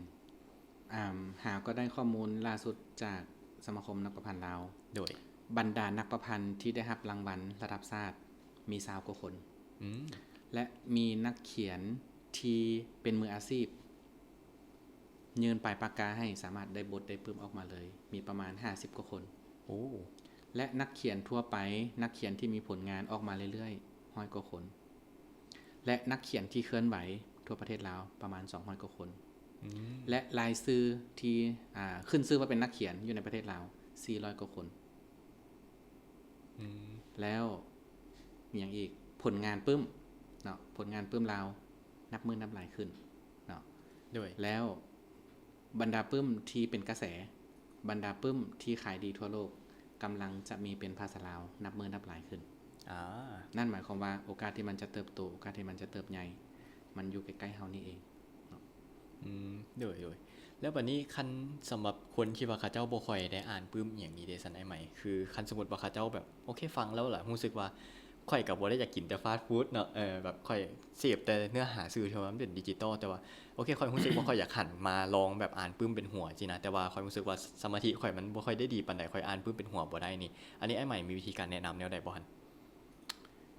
ອ່າ ຫາກໍໄດ້ຂໍ້ມູນລ່າສຸດຈາກ ສະມາຄົມນັກປະພັນລາວ. ໂດຍ ບັນດານັກປະພັນທີ່ໄດ້ຮັບລາງວັນລະດັບຊາດມີຊາວກວ່າຄົນ. ອືມ ແລະ ມີນັກຂຽນທີ່ເປັນມືອາຊີບ ຍື່ນປາຍປາກກາໃຫ້ ສາມາດໄດ້ບົດໄດ້ປຶ້ມອອກມາເລີຍ ມີປະມານຫ້າສິບກວ່າຄົນ. ໂອ້ ແລະ ນັກຂຽນທົ່ວໄປ ນັກຂຽນທີ່ມີຜົນງານອອກມາເລື້ອຍໆ ຮ້ອຍກວ່າຄົນ ແລະ ນັກຂຽນທີ່ເຄື່ອນໄຫວທົ່ວປະເທດລາວປະມານສອງຮ້ອຍກວ່າຄົນ. ອືມ ແລະ ລາຍຊື່ທີ່ ອ່າ ຂຶ້ນຊື່ວ່າເປັນນັກຂຽນຢູ່ໃນປະເທດລາວສີ່ຮ້ອຍກວ່າຄົນ. ອືມ ແລ້ວມີຫຍັງອີກ? ຜົນງານປຶ້ມເນາະ ຜົນງານປຶ້ມລາວນັບມື້ນັບຫຼາຍຂຶ້ນເນາະ. ໂດຍ ແລ້ວບັນດາປຶ້ມທີ່ເປັນກະແສ ບັນດາປຶ້ມທີ່ຂາຍດີທົ່ວໂລກ ກຳລັງຈະມີເປັນພາສາລາວນັບມື້ນັບຫຼາຍຂຶ້ນ. ອາ ນັ້ນໝາຍຄວາມວ່າໂອກາດທີ່ມັນຈະເຕີບໂຕ ໂອກາດທີ່ມັນຈະເຕີບໃຫຍ່ ມັນຢູ່ໃກ້ໆເຮົານີ້ເອງເນາະ. ອືມ ໂດຍ ໂດຍ ແລ້ວບາດນີ້ຄັນສຳລັບຄົນທີ່ວ່າເຂົາເຈົ້າບໍ່ຄ່ອຍໄດ້ອ່ານປຶ້ມອີ່ຫຍັງນີ້ເດຊັ້ນ ອ້າຍໃໝ່? ຄືຄັນສົມມຸດວ່າເຂົາເຈົ້າແບບ ໂອເຄ ຟັງແລ້ວລະຮູ້ສຶກວ່າ ຂ້ອຍກໍບໍ່ໄດ້ຢາກກິນແຕ່ຟາສຟູດເນາະ ເອີ ແບບຂ້ອຍເສບແຕ່ເນື້ອຫາສື່ທີ່ວ່າມັນເປັນດິຈິຕອລ ແຕ່ວ່າ ໂອເຄ ຂ້ອຍຮູ້ສຶກວ່າຂ້ອຍຢາກຫັນມາລອງແບບອ່ານປຶ້ມເປັນຫົວຊີ້ນະ ແຕ່ວ່າຂ້ອຍຮູ້ສຶກວ່າສະມາທິຂ້ອຍມັນບໍ່ຄ່ອຍໄດ້ດີປານໃດ ຂ້ອຍອ່ານປຶ້ມເປັນຫົວບໍ່ໄດ້ນີ້ ອັນນີ້ອ້າຍໃໝ່ມີວິທີການແນະນຳແນວໃດບໍ່ຫັ້ນ?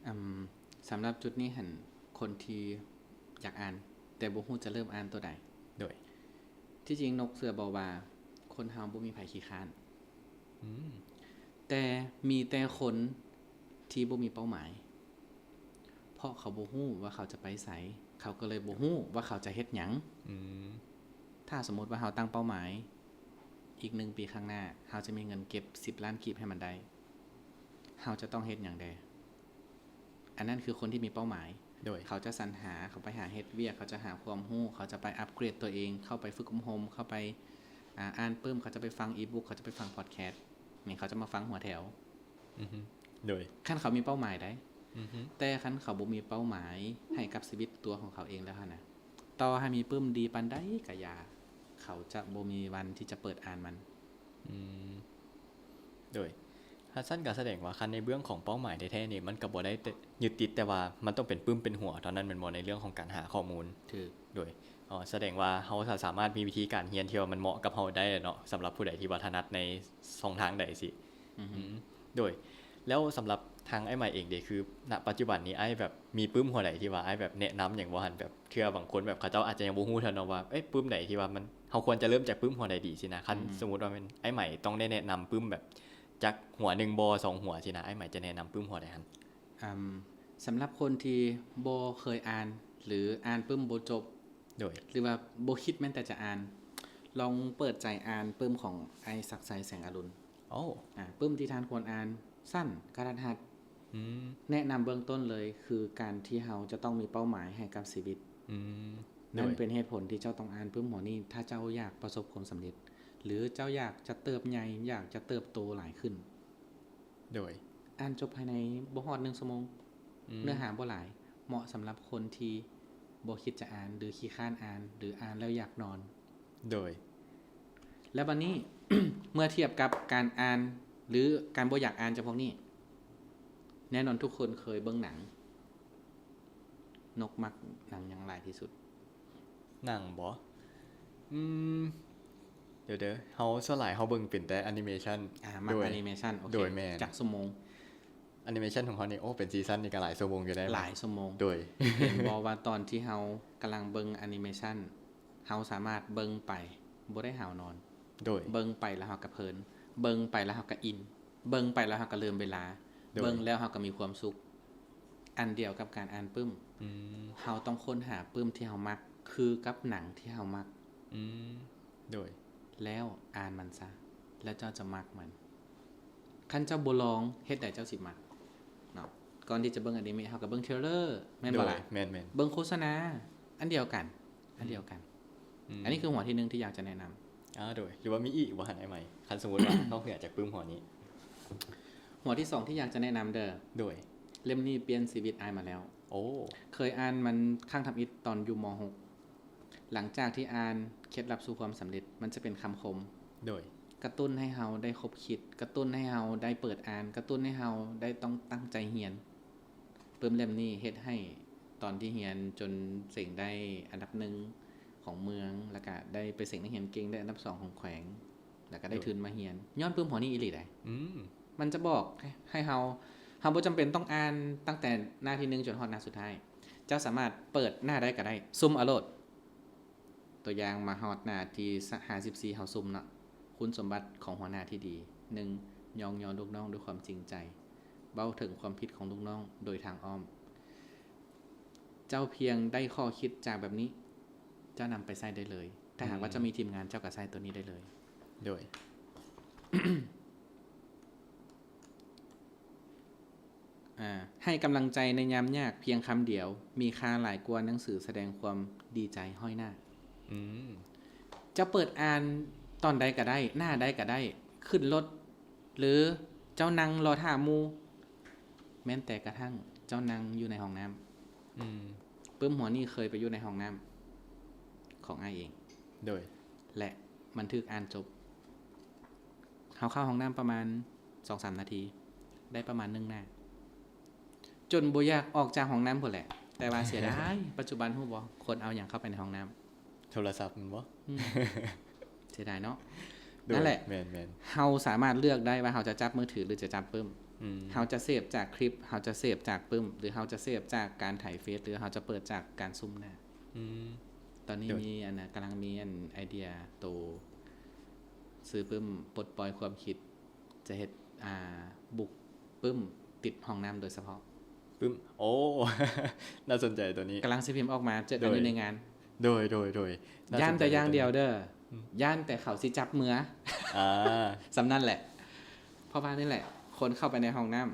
ອືມ ສຳລັບຈຸດນີ້ຫັ້ນ ຄົນທີ່ຢາກອ່ານ ແຕ່ບໍ່ຮູ້ຈະເລີ່ມອ່ານໂຕໃດ? ໂດຍ ທີ່ຈິງນົກເຊື່ອບໍ່ວ່າ ຄົນເຮົາບໍ່ມີໃຜຂີ້ຄ້ານ. ອືມ ແຕ່ມີແຕ່ຄົນທີ່ບໍ່ມີເປົ້າໝາຍ ເພາະເຂົາບໍ່ຮູ້ວ່າເຂົາຈະໄປໃສ ເຂົາກໍເລີຍບໍ່ຮູ້ວ່າເຂົາຈະເຮັດຫຍັງ. ອືມ ຖ້າສົມມຸດວ່າເຮົາຕັ້ງເປົ້າໝາຍ ອີກໜຶ່ງປີຂ້າງໜ້າ ເຮົາຈະມີເງິນເກັບສິບລ້ານກີບໃຫ້ມັນໄດ້ ເຮົາຈະຕ້ອງເຮັດຫຍັງແດ່? ອັນນັ້ນຄືຄົນທີ່ມີເປົ້າໝາຍ. ໂດຍ ເຂົາຈະສັນຫາ ເຂົາໄປຫາເຮັດວຽກ ເຂົາຈະຫາຄວາມຮູ້ ເຂົາຈະໄປອັບເກຣດຕົວເອງ ເຂົ້າໄປຝຶກອົບຮົມ ເຂົ້າໄປ ອ່າ ອ່ານປຶ້ມ ເຂົາຈະໄປຟັງອີບຸກ ເຂົາຈະໄປຟັງພອດແຄສ ນີ້ເຂົາຈະມາຟັງຫົວແຖວ. ອືຮຶ ໂດຍ ຄັນເຂົາມີເປົ້າໝາຍໄດ໋. ອືຮຶ ແຕ່ຄັນເຂົາບໍ່ມີເປົ້າໝາຍໃຫ້ກັບຊີວິດຕົວຂອງເຂົາເອງແລ້ວຫັ້ນນະ ຕໍ່ໃຫ້ມີປຶ້ມດີປານໃດກະຢ່າ ເຂົາຈະບໍ່ມີວັນທີ່ຈະເປີດອ່ານມັນ. ອືມ ໂດຍ ຖ້າຊັ້ນກໍສະແດງວ່າ ຄັນໃນເບື້ອງຂອງເປົ້າໝາຍແທ້ໆນີ້ ມັນກໍບໍ່ໄດ້ແຕ່ຍຶດຕິດແຕ່ວ່າມັນຕ້ອງເປັນປຶ້ມເປັນຫົວເທົ່ານັ້ນແມ່ນບໍ່ ໃນເລື່ອງຂອງການຫາຂໍ້ມູນ? ຖືກ ໂດຍ ອໍ ສະແດງວ່າເຮົາສາ ສາມາດມີວິທີການຮຽນທີ່ວ່າມັນເໝາະກັບເຮົາໄດ້ແຫຼະເນາະ ສຳລັບຜູ້ໃດທີ່ວ່າຖະໜັດໃນຊ່ອງທາງໃດຊີ້. ອືຮຶ ອືມ ໂດຍ ແລ້ວສຳລັບທາງອ້າຍໃໝ່ເອງເດ ຄື ນະ ປັດຈຸບັນນີ້ ອ້າຍແບບມີປຶ້ມຫົວໃດທີ່ວ່າອ້າຍແບບແນະນຳຫຍັງບໍ່ຫັ້ນ? ແບບເທື່ອບາງຄົນແບບເຂົາເຈົ້າອາດຈະຍັງບໍ່ຮູ້ເທື່ອເນາະວ່າ ເອີຍ ປຶ້ມໃດທີ່ວ່າມັນ ເຮົາຄວນຈະເລີ່ມຈາກປຶ້ມຫົວໃດດີຊີ້ນະ? ຄັນ ອືມ ສົມມຸດວ່າແມ່ນອ້າຍໃໝ່ຕ້ອງໄດ້ແນະນຳປຶ້ມແບບຈັກຫົວໜຶ່ງບໍ່ ສອງຫົວຊີ້ນະ ອ້າຍໃໝ່ຈະແນະນຳປຶ້ມຫົວໃດຫັ້ນ? ອືມ ສຳລັບຄົນທີ່ບໍ່ເຄີຍອ່ານ ຫຼື ອ່ານປຶ້ມບໍ່ຈົບ ໂດຍ ຫຼືວ່າບໍ່ຄິດແມ່ນແຕ່ຈະອ່ານ ລອງເປີດໃຈອ່ານປຶ້ມຂອງອ້າຍສັກໄຊ ແສງອະລຸນ. ໂອ້ ອາ ປຶ້ມທີ່ທ່ານຄວນອ່ານ ສັ້ນ ກະທັດຮັດ. ອືມ ແນະນຳເບື້ອງຕົ້ນເລີຍ ຄືການທີ່ເຮົາຈະຕ້ອງມີເປົ້າໝາຍໃຫ້ກັບຊີວິດ. ອືມ ນັ້ນເປັນເຫດຜົນທີ່ເຈົ້າຕ້ອງອ່ານປຶ້ມຫົວນີ້ ຖ້າເຈົ້າຢາກປະສົບຄວາມສຳເລັດ ຫຼື ເຈົ້າຢາກຈະເຕີບໃຫຍ່ ຢາກຈະເຕີບໂຕຫຼາຍຂຶ້ນ. ໂດຍ ອ່ານຈົບພາຍໃນບໍ່ຮອດໜຶ່ງຊົ່ວໂມງ. ອືມ ເນື້ອຫາບໍ່ຫຼາຍ ເໝາະສຳລັບຄົນທີ່ບໍ່ຄິດຈະອ່ານ ຫຼື ຂີ້ຄ້ານອ່ານ ຫຼື ອ່ານແລ້ວຢາກນອນ. ໂດຍ ແລ້ວບາດນີ້ ເມື່ອທຽບກັບການອ່ານ ຫຼື ການບໍ່ຢາກອ່ານຈຳພວກນີ້ ແນ່ນອນທຸກຄົນເຄີຍເບິ່ງໜັງ. ນົກມັກໜັງຫຍັງຫຼາຍທີ່ສຸດ? ໜັງບໍ? ອືມ ດຽວໆ ເຮົາສ່ວນຫຼາຍເຮົາເບິ່ງເປັນແຕ່ແອນິເມຊັນ. ອາ ມັກແອນິເມຊັນ. ໂອເຄ ໂດຍ ແມ່ນ ຈັກຊົ່ວໂມງ? ແອນິເມຊັນຂອງເຮົານີ້ ໂອ້ ເປັນຊີຊັນນີ້ກໍຫຼາຍຊົ່ວໂມງຢູ່ໄດ໋. ຫຼາຍຊົ່ວໂມງ. ໂດຍ ເຫັນບໍ່ວ່າຕອນທີ່ເຮົາກຳລັງເບິ່ງແອນິເມຊັນ ເຮົາສາມາດເບິ່ງໄປບໍ່ໄດ້ຫາວນອນ. ໂດຍ ເບິ່ງໄປແລ້ວເຮົາກໍເພີນ ເບິ່ງໄປແລ້ວເຮົາກໍອິນ ເບິ່ງໄປແລ້ວເຮົາກໍລືມເວລາ. ໂດຍ ເບິ່ງແລ້ວເຮົາກໍມີຄວາມສຸກ. ອັນດຽວກັບການອ່ານປຶ້ມ. ອືມ ເຮົາຕ້ອງຄົ້ນຫາປຶ້ມທີ່ເຮົາມັກ ຄືກັບໜັງທີ່ເຮົາມັກ. ອືມ ໂດຍ ແລ້ວອ່ານມັນຊະ ແລ້ວເຈົ້າຈະມັກມັນ. ຄັນເຈົ້າບໍ່ລອງ ເຮັດໃດເຈົ້າຊິມັກເນາະ? ກ່ອນທີ່ຈະເບິ່ງອານິເມະ ເຮົາກໍເບິ່ງເທຣລເລີ ແມ່ນບໍ່ລະ? ໂດຍ ແມ່ນໆ ເບິ່ງໂຄສະນາ ອັນດຽວກັນ. ອືມ ອັນດຽວກັນ. ອືມ ອັນນີ້ຄືຫົວທີໜຶ່ງທີ່ຢາກຈະແນະນຳ. ອາ ໂດຍ ຫຼືວ່າມີອີກບໍ່ຫັ້ນອ້າຍໃໝ່? ຄັນສົມມຸດວ່າເຮົາເຫືອຈາກປຶ້ມຫົວນີ້. ຫົວທີສອງທີ່ຢາກຈະແນະນຳເດີ. ໂດຍ ເຫຼັ້ມນີ້ປ່ຽນຊີວິດອ້າຍມາແລ້ວ. ໂອ້ ເຄີຍອ່ານມັນຄັ້ງທຳອິດຕອນຢູ່ ມໍຫົກ ຫຼັງຈາກທີ່ອ່ານເຄັດລັບສູ່ຄວາມສຳເລັດ ມັນຈະເປັນຄຳຄົມ. ໂດຍ ກະຕຸ້ນໃຫ້ເຮົາໄດ້ຄົບຄິດ ກະຕຸ້ນໃຫ້ເຮົາໄດ້ເປີດອ່ານ ກະຕຸ້ນໃຫ້ເຮົາໄດ້ຕ້ອງຕັ້ງໃຈຮຽນ. ປຶ້ມເຫຼັ້ມນີ້ເຮັດໃຫ້ຕອນທີ່ຮຽນຈົນເສັງໄດ້ອັນດັບໜຶ່ງຂອງເມືອງ ແລ້ວກະໄດ້ໄປເສັງນັກຮຽນເກັ່ງໄດ້ອັນດັບສອງຂອງແຂວງ. ແລ້ວກໍໄດ້ທຶນມາຮຽນ ຍ້ອນປຶ້ມຫົວນີ້ອີ່ຫຼີໃດ໋. ອືມ ມັນຈະບອກໃຫ້ເຮົາ ເຮົາບໍ່ຈຳເປັນຕ້ອງອ່ານຕັ້ງແຕ່ໜ້າທີໜຶ່ງຈົນຮອດໜ້າສຸດທ້າຍ. ເຈົ້າສາມາດເປີດໜ້າໃດກໍໄດ້ ຊຸມເອົາໂລດ. ຕົວຢ່າງມາຮອດໜ້າທີຫ້າສິບສີ່ ເຮົາຊຸມເນາະ ຄຸນສົມບັດຂອງຫົວໜ້າທີ່ດີ. ໜຶ່ງ ຍ້ອງຍໍລູກນ້ອງດ້ວຍຄວາມຈິງໃຈ ເວົ້າເຖິງຄວາມຜິດຂອງລູກນ້ອງໂດຍທາງອ້ອມ. ເຈົ້າພຽງໄດ້ຂໍ້ຄິດຈາກແບບນີ້ ເຈົ້ານຳໄປໃຊ້ໄດ້ເລີຍ. ຖ້າຫາກວ່າ ອືມ ເຈົ້າມີທີມງານ ເຈົ້າກໍໃຊ້ຕົວນີ້ໄດ້ເລີຍ. ໂດຍ ອາ ໃຫ້ກຳລັງໃຈໃນຍາມຍາກພຽງຄຳດຽວ ມີຄ່າຫຼາຍກວ່າໜັງສືສະແດງຄວາມດີໃຈຮ້ອຍໜ້າ. ອືມ ເຈົ້າເປີດອ່ານຕອນໃດກໍໄດ້ ໜ້າໃດກໍໄດ້ ຂຶ້ນລົດ ຫຼື ເຈົ້ານັ່ງລໍຖ້າໝູ່ ແມ່ນແຕ່ກະທັ່ງເຈົ້ານັ່ງຢູ່ໃນຫ້ອງນ້ຳ. ອືມ ປຶ້ມຫົວນີ້ເຄີຍໄປຢູ່ໃນຫ້ອງນ້ຳຂອງອ້າຍເອງ. ໂດຍ ແລະ ມັນຖືກອ່ານຈົບ. ເຮົາເຂົ້າຫ້ອງນ້ຳປະມານສອງສາມນາທີ ໄດ້ປະມານໜຶ່ງໜ້າ ຈົນບໍ່ຢາກອອກຈາກຫ້ອງນ້ຳພຸ້ນແຫຼະ. ແຕ່ວ່າເສຍດາຍ ປັດຈຸບັນຮູ້ບໍ່ ຄົນເອົາຫຍັງເຂົ້າໄປໃນຫ້ອງນ້ຳ? ໂທລະສັບແມ່ນບໍ່? ອືມ ເສຍດາຍເນາະ. ໂດຍ ນັ້ນແຫຼະ ແມ່ນໆ ເຮົາສາມາດເລືອກໄດ້ວ່າເຮົາຈະຈັບມືຖື ຫຼື ຈະຈັບປຶ້ມ. ອືມ ເຮົາຈະເສບຈາກຄລິບ ເຮົາຈະເສບຈາກປຶ້ມ ຫຼື ເຮົາຈະເສບຈາກການໄຖເຟສ ຫຼື ເຮົາຈະເປີດຈາກການຊຸມໜ້າ. ອືມ ຕອນນີ້ ໂດຍ ມີອັນນະ ກຳລັງມີອັນໄອເດຍໂຕຊື້ປຶ້ມປົດປ່ອຍຄວາມຄິດ ຈະເຮັດ ອ່າ ບຸກປຶ້ມຕິດຫ້ອງນ້ຳໂດຍສະເພາະ. ປຶ້ມ ໂອ້ ໜ້າສົນໃຈຕົວນີ້ ກຳລັງຊິພິມອອກມາ ເຈີກັນຢູ່ໃນງານ. ໂດຍ ໂດຍ ໂດຍ ໜ້າສົນໃຈ ຢ້ານແຕ່ຢ່າງດຽວເດີ ອືມ ຢ້ານແຕ່ເຂົາຊິຈັບເມືອ ອ່າ ສ່ຳນັ້ນແຫຼະ. ເພາະວ່ານີ້ແຫຼະ ຄົນເຂົ້າໄປໃນຫ້ອງນ້ຳ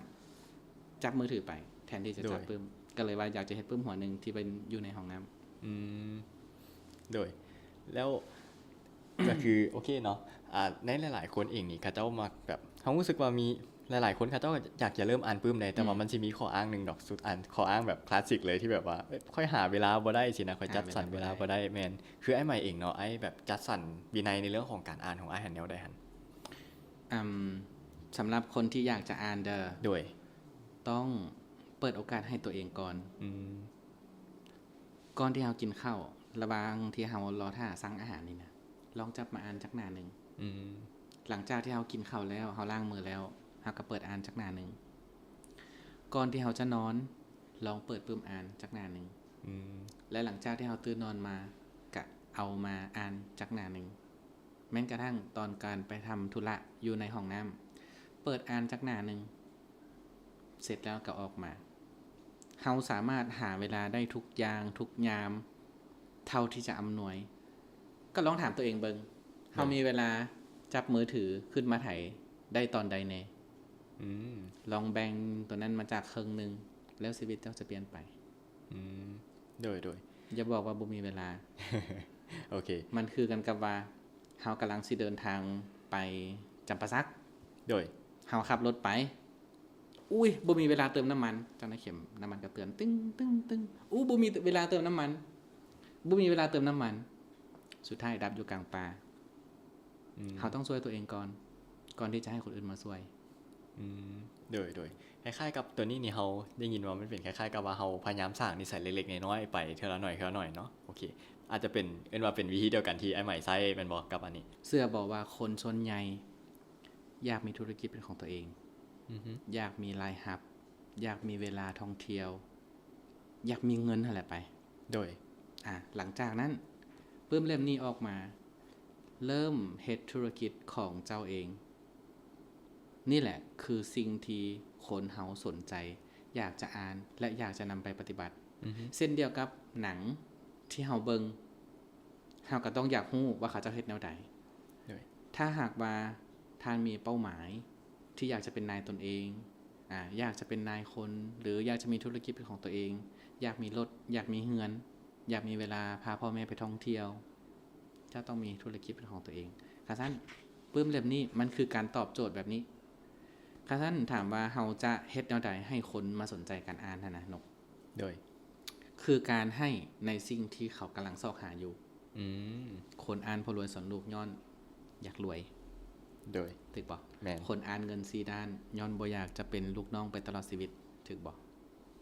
ຈັບມືຖືໄປ ແທນທີ່ຈະຈັບ ໂດຍ ປຶ້ມ ກໍເລີຍວ່າຢາກຈະເຮັດປຶ້ມຫົວໜຶ່ງທີ່ເປັນຢູ່ໃນຫ້ອງນ້ຳ. ອືມ ໂດຍ ແລ້ວ ກໍຄື ໂອເຄເນາະ ອ່າ ໃນຫຼາຍໆຄົນເອງນີ້ ເຂົາເຈົ້າມັກແບບ ເຮົາຮູ້ສຶກວ່າມີຫຼາຍໆຄົນເຂົາເຈົ້າຢາກຈະເລີ່ມອ່ານປຶ້ມໃດ໋ ແຕ່ວ່າ ອືມ ມັນຊິມີຂໍ້ອ້າງໜຶ່ງດອກ ສຸດ ອ່ານ ຂໍ້ອ້າງແບບຄລາສສິກເລີຍທີ່ແບບວ່າ ຂ້ອຍຫາເວລາບໍ່ໄດ້ຊີ້ນະ ຂ້ອຍຈັດສັນເວລາບໍ່ໄດ້. ຫາເວລາບໍ່ໄດ້ ແມ່ນ ຄືອ້າຍໃໝ່ເອງເນາະ ອ້າຍແບບຈັດສັນວິໄນໃນເລື່ອງຂອງການອ່ານຂອງອ້າຍຫັ້ນແນວໃດຫັ້ນ? ອືມ ສຳລັບຄົນທີ່ຢາກຈະອ່ານເດີ ໂດຍ ຕ້ອງເປີດໂອກາດໃຫ້ຕົວເອງກ່ອນ. ອືມ ກ່ອນທີ່ເຮົາກິນເຂົ້າ ລະຫວ່າງທີ່ເຮົາລໍຖ້າສັ່ງອາຫານນີ້ນະ ລອງຈັບມາອ່ານຈັກໜ້າໜຶ່ງ. ອືມ ຫຼັງຈາກທີ່ເຮົາກິນເຂົ້າແລ້ວ ເຮົາລ້າງມືແລ້ວ ເຮົາກໍເປີດອ່ານຈັກໜ້າໜຶ່ງ. ກ່ອນທີ່ເຮົາຈະນອນ ລອງເປີດປຶ້ມອ່ານຈັກໜ້າໜຶ່ງ. ອືມ ແລະ ຫຼັງຈາກທີ່ເຮົາຕື່ນນອນມາ ກະເອົາມາອ່ານຈັກໜ້າໜຶ່ງ. ແມ່ນກະທັ່ງຕອນການໄປທຳທຸລະຢູ່ໃນຫ້ອງນ້ຳ ເປີດອ່ານຈັກໜ້າໜຶ່ງ ເສັດແລ້ວກໍອອກມາ. ເຮົາສາມາດຫາເວລາໄດ້ທຸກຢ່າງທຸກຍາມເທົ່າທີ່ຈະອຳນວຍ. ກໍລອງຖາມຕົວເອງເບິ່ງ ເຮົາມີເວລາຈັບມືຖືຂຶ້ນມາໄຖໄດ້ຕອນໃດແດ່? ອືມ ລອງແບ່ງຕົວນັ້ນມາຈາກເຄິ່ງໜຶ່ງ ແລ້ວຊີວິດເຈົ້າຈະປ່ຽນໄປ. ອືມ ໂດຍ ໂດຍ ຢ່າບອກວ່າບໍ່ມີເວລາ. ໂອເຄ ມັນຄືກັນກັບວ່າ ເຮົາກຳລັງຊິເດີນທາງໄປຈຳປາສັກ. ໂດຍ ເຮົາຂັບລົດໄປ ອຸ້ຍ ບໍ່ມີເວລາເຕີມນ້ຳມັນ. ເຈົ້ານາຍເຂັມນ້ຳມັນກໍເຕືອນ ຕຶ້ງ ຕຶ້ງ ຕຶ້ງ. ອຸ້ ບໍ່ມີເວລາເຕີມນ້ຳມັນ ບໍ່ມີເວລາເຕີມນ້ຳມັນ. ສຸດທ້າຍດັບຢູ່ກາງປ່າ. ອືມ ເຮົາຕ້ອງຊ່ວຍຕົວເອງກ່ອນ ກ່ອນທີ່ຈະໃຫ້ຄົນອື່ນມາຊ່ວຍ. ອືມ ໂດຍ ໂດຍ ຄ້າຍໆກັບຕົວນີ້ນີ້ ເຮົາໄດ້ຍິນວ່າມັນເປັນຄ້າຍໆກັບວ່າເຮົາພະຍາຍາມສ້າງນິໄສເລັກໆນ້ອຍໆໄປເທື່ອລະໜ້ອຍ ເທື່ອລະໜ້ອຍເນາະ. ໂອເຄ ອາດຈະເປັນ ເອີ້ນວ່າເປັນວິທີດຽວກັນທີ່ອ້າຍໃໝ່ໃຊ້ແມ່ນບໍ່ກັບອັນນີ້? ເຊື່ອບໍ່ວ່າຄົນສ່ວນໃຫຍ່ຢາກມີທຸລະກິດເປັນຂອງຕົວເອງ. ອືຮຶ ຢາກມີລາຍຮັບ ຢາກມີເວລາທ່ອງທ່ຽວ ຢາກມີເງິນຫັ້ນແຫຼະໄປ. ໂດຍ ອາ ຫຼັງຈາກນັ້ນ ປຶ້ມເຫຼັ້ມນີ້ອອກມາ ເລີ່ມເຮັດທຸລະກິດຂອງເຈົ້າເອງ. ນີ້ແຫຼະຄືສິ່ງທີ່ຄົນເຮົາສົນໃຈ ຢາກຈະອ່ານ ແລະ ຢາກຈະນຳໄປປະຕິບັດ. ອືຮຶ ເຊັ່ນດຽວກັບໜັງທີ່ເຮົາເບິ່ງ ເຮົາກໍຕ້ອງຢາກຮູ້ວ່າເຂົາເຈົ້າເຮັດແນວໃດ. ໂດຍ ຖ້າຫາກວ່າທ່ານມີເປົ້າໝາຍທີ່ຢາກຈະເປັນນາຍຕົນເອງ ອາ ຢາກຈະເປັນນາຍຄົນ ຫຼື ຢາກຈະມີທຸລະກິດເປັນຂອງຕົວເອງ, ຢາກມີລົດ, ຢາກມີເຮືອນ, ຢາກມີເວລາພາພໍ່ແມ່ໄປທ່ອງທ່ຽວ, ເຈົ້າຕ້ອງມີທຸລະກິດເປັນຂອງຕົວເອງ. ຄັນຊັ້ນ ປຶ້ມເຫຼັ້ມນີ້ມັນຄືການຕອບໂຈດແບບນີ້. ຄັນຊັ້ນ ຖາມວ່າເຮົາຈະເຮັດແນວໃດໃຫ້ຄົນມາສົນໃຈການອ່ານຫັ້ນນະ ນົກ? ໂດຍ ຄືການໃຫ້ໃນສິ່ງທີ່ເຂົາກຳລັງຊອກຫາຢູ່. ອືມ ຄົນອ່ານພໍ່ລວຍສອນລູກຍ້ອນຢາກລວຍ. ໂດຍ ຖືກບໍ່? ແມ່ນ. ຄົນອ່ານເງິນສີ່ດ້ານຍ້ອນບໍ່ຢາກຈະເປັນລູກນ້ອງໄປຕະຫຼອດຊີວິດ, ຖືກບໍ່?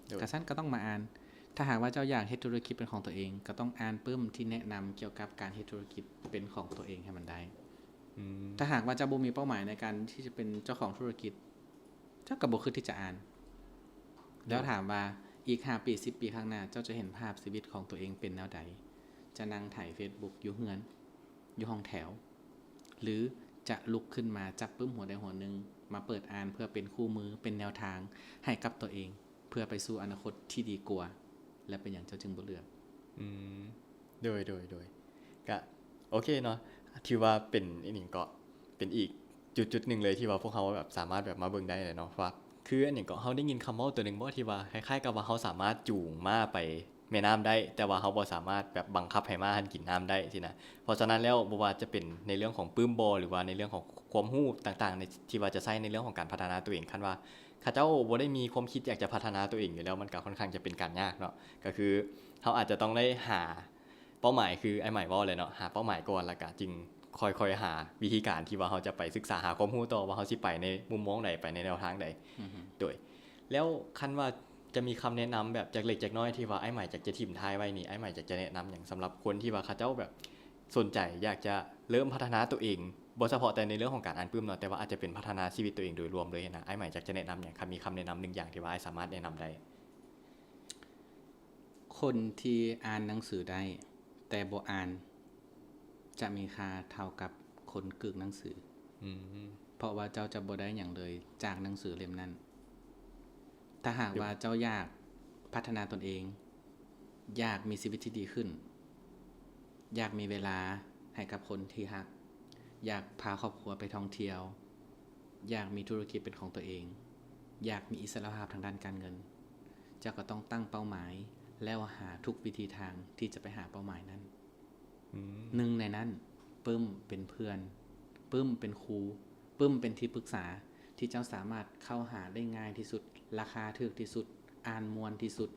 ໂດຍ ກະຊັ້ນກໍຕ້ອງມາອ່ານ. ຖ້າຫາກວ່າເຈົ້າຢາກເຮັດທຸລະກິດເປັນຂອງຕົວເອງ, ກໍຕ້ອງອ່ານປຶ້ມທີ່ແນະນຳກ່ຽວກັບການເຮັດທຸລະກິດເປັນຂອງຕົວເອງໃຫ້ມັນໄດ້. อืม ถ้าหากว่าเจ้าบ่มีเป้าหมายในการที่จะเป็นเจ้าของธุรกิจ เจ้าก็บ่คิดที่จะอ่าน แล้วถามว่าอีกห้าปี สิบปีข้างหน้า เจ้าจะเห็นภาพชีวิตของตัวเองเป็นแนวใด จะนั่งไถเฟซบุ๊กอยู่เฮือน อยู่ห้องแถว หรือจะลุกขึ้นมาจับปึ้มหัวใดหัวหนึ่ง มาเปิดอ่านเพื่อเป็นคู่มือ เป็นแนวทางให้กับตัวเอง เพื่อไปสู่อนาคตที่ดีกว่า และเป็นหยังเจ้าจึงบ่เลือก อืม โดย โดย โดย ก็โอเคเนาะ ถือว่าเป็นอีหยังเกาะ เป็นอีกจุดๆ หนึ่งเลยที่ว่าพวกเราแบบสามารถแบบมาเบิ่งได้เลยเนาะ ว่าคืออันหยังเกาะ เราได้ยินคำเว้าตัวหนึ่งบ่ ที่ว่าคล้ายๆ กับว่าเราสามารถจูงม้าไปแม่น้ำได้ แต่ว่าเราบ่สามารถแบบบังคับให้ม้าหั้นกินน้ำได้ซี้นะ เพราะฉะนั้นแล้วบ่ว่าจะเป็นในเรื่องของปึ้มบ่ หรือว่าในเรื่องของความรู้ต่างๆ ใน ที่ว่าจะใช้ในเรื่องของการพัฒนาตัวเอง คันว่าเขาเจ้าบ่ได้มีความคิดอยากจะพัฒนาตัวเองอยู่แล้ว มันก็ค่อนข้างจะเป็นการยากเนาะ ก็คือเราอาจจะต้องได้หาเป้าหมาย คืออ้ายไหมเว้าเลยเนาะ หาเป้าหมายก่อน แล้วก็จึงค่อยๆ หาวิธีการที่ว่าเราจะไปศึกษาหาความรู้ต่อ ว่าเราสิไปในมุมมองใด ไปในแนวทางใด อือฮึ โดย แล้วคันว่าจะมีคำแนะนำแบบจักเล็กจักน้อยที่ว่าอ้ายไหมอยากจะถิ้มท้ายไว้นี่ อ้ายไหมอยากจะแนะนำหยังสำหรับคนที่ว่าเขาเจ้าแบบสนใจอยากจะเริ่มพัฒนาตัวเอง บ่เฉพาะแต่ในเรื่องของการอ่านปึ้มเนาะ แต่ว่าอาจจะเป็นพัฒนาชีวิตตัวเองโดยรวมเลยนะ อ้ายไหมอยากจะแนะนำหยัง คันมีคำแนะนำหนึ่งอย่างที่ว่าอ้ายสามารถแนะนำได้ คนที่อ่านหนังสือได้ แต่บ่อ่าน จะมีค่าเท่ากับคนกึกหนังสือ อืม เพราะว่าเจ้าจะบ่ได้หยังเลยจากหนังสือเล่มนั้น ถ้าหากว่าเจ้าอยากพัฒนาตนเอง อยากมีชีวิตที่ดีขึ้น อยากมีเวลาให้กับคนที่ฮัก อยากพาครอบครัวไปท่องเที่ยว อยากมีธุรกิจเป็นของตัวเอง อยากมีอิสรภาพทางด้านการเงิน เจ้าก็ต้องตั้งเป้าหมาย แล้วหาทุกวิธีทางที่จะไปหาเป้าหมายนั้น อืม หนึ่งในนั้น ปึ้มเป็นเพื่อน ปึ้มเป็นครู ปึ้มเป็นที่ปรึกษา ที่เจ้าสามารถเข้าหาได้ง่ายที่สุด ราคาถูกที่สุด อ่านม่วนที่สุด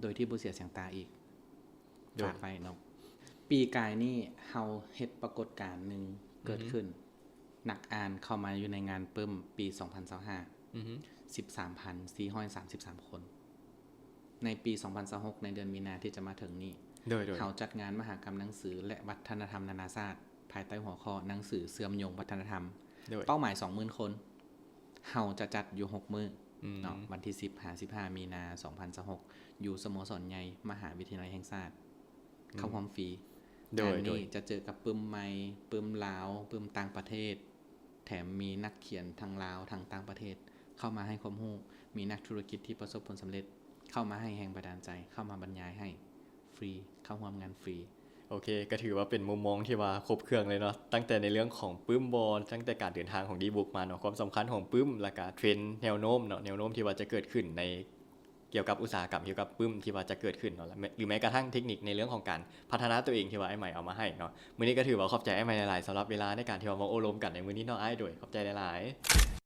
โดยที่บ่เสียเสียงตาอีก โดย ฝากไว้เนาะ ปีกายนี้เฮาเฮ็ดปรากฏการณ์หนึ่งเกิด อือฮึ ขึ้น นักอ่านเข้ามาอยู่ในงานปึ้มปีสองพันซาวห้า อือฮึ สิบสามพันสี่ร้อยสามสิบสามคน ในปีสองพันซาวหก ในเดือนมีนาที่จะมาถึงนี้ โดย โดย เฮาจัดงานมหกรรมหนังสือและวัฒนธรรมนานาชาติ ภายใต้หัวข้อหนังสือเชื่อมโยงวัฒนธรรม โดย เป้าหมายสองหมื่นคน เฮาจะจัดอยู่หกมื้อ อืม เนาะ วันที่สิบหาสิบห้ามีนาสองพันซาวหก อยู่สโมสรใหญ่มหาวิทยาลัยแห่งชาติ อืม เข้าร่วมฟรี โดย งานนี้ โดย จะเจอกับปึ้มใหม่ ปึ้มลาว ปึ้มต่างประเทศ แถมมีนักเขียนทั้งลาวทั้งต่างประเทศ เข้ามาให้ความรู้ มีนักธุรกิจที่ประสบผลสำเร็จ เข้ามาให้แรงบันดาลใจ เข้ามาบรรยายให้ ฟรี เข้าร่วมงานฟรี โอเค ก็ถือว่าเป็นมุมมองที่ว่าครบเครื่องเลยเนาะ ตั้งแต่ในเรื่องของปึ้มบ่ ตั้งแต่การเดินทางของดีบุกมาเนาะ ความสำคัญของปึ้ม แล้วก็เทรนด์แนวโน้มเนาะ แนวโน้มที่ว่าจะเกิดขึ้นใน เกี่ยวกับอุตสาหกรรมเกี่ยวกับปึ้มที่ว่าจะเกิดขึ้นเนาะ และแม้ หรือแม้กระทั่งเทคนิคในเรื่องของการพัฒนาตัวเองที่ว่าอ้ายไหมเอามาให้เนาะ มื้อนี้ก็ถือว่าขอบใจอ้ายไหมหลายๆ สำหรับเวลาในการที่ว่ามาโอ้ลมกันในมื้อนี้เนาะอ้าย โดย ขอบใจหลายๆ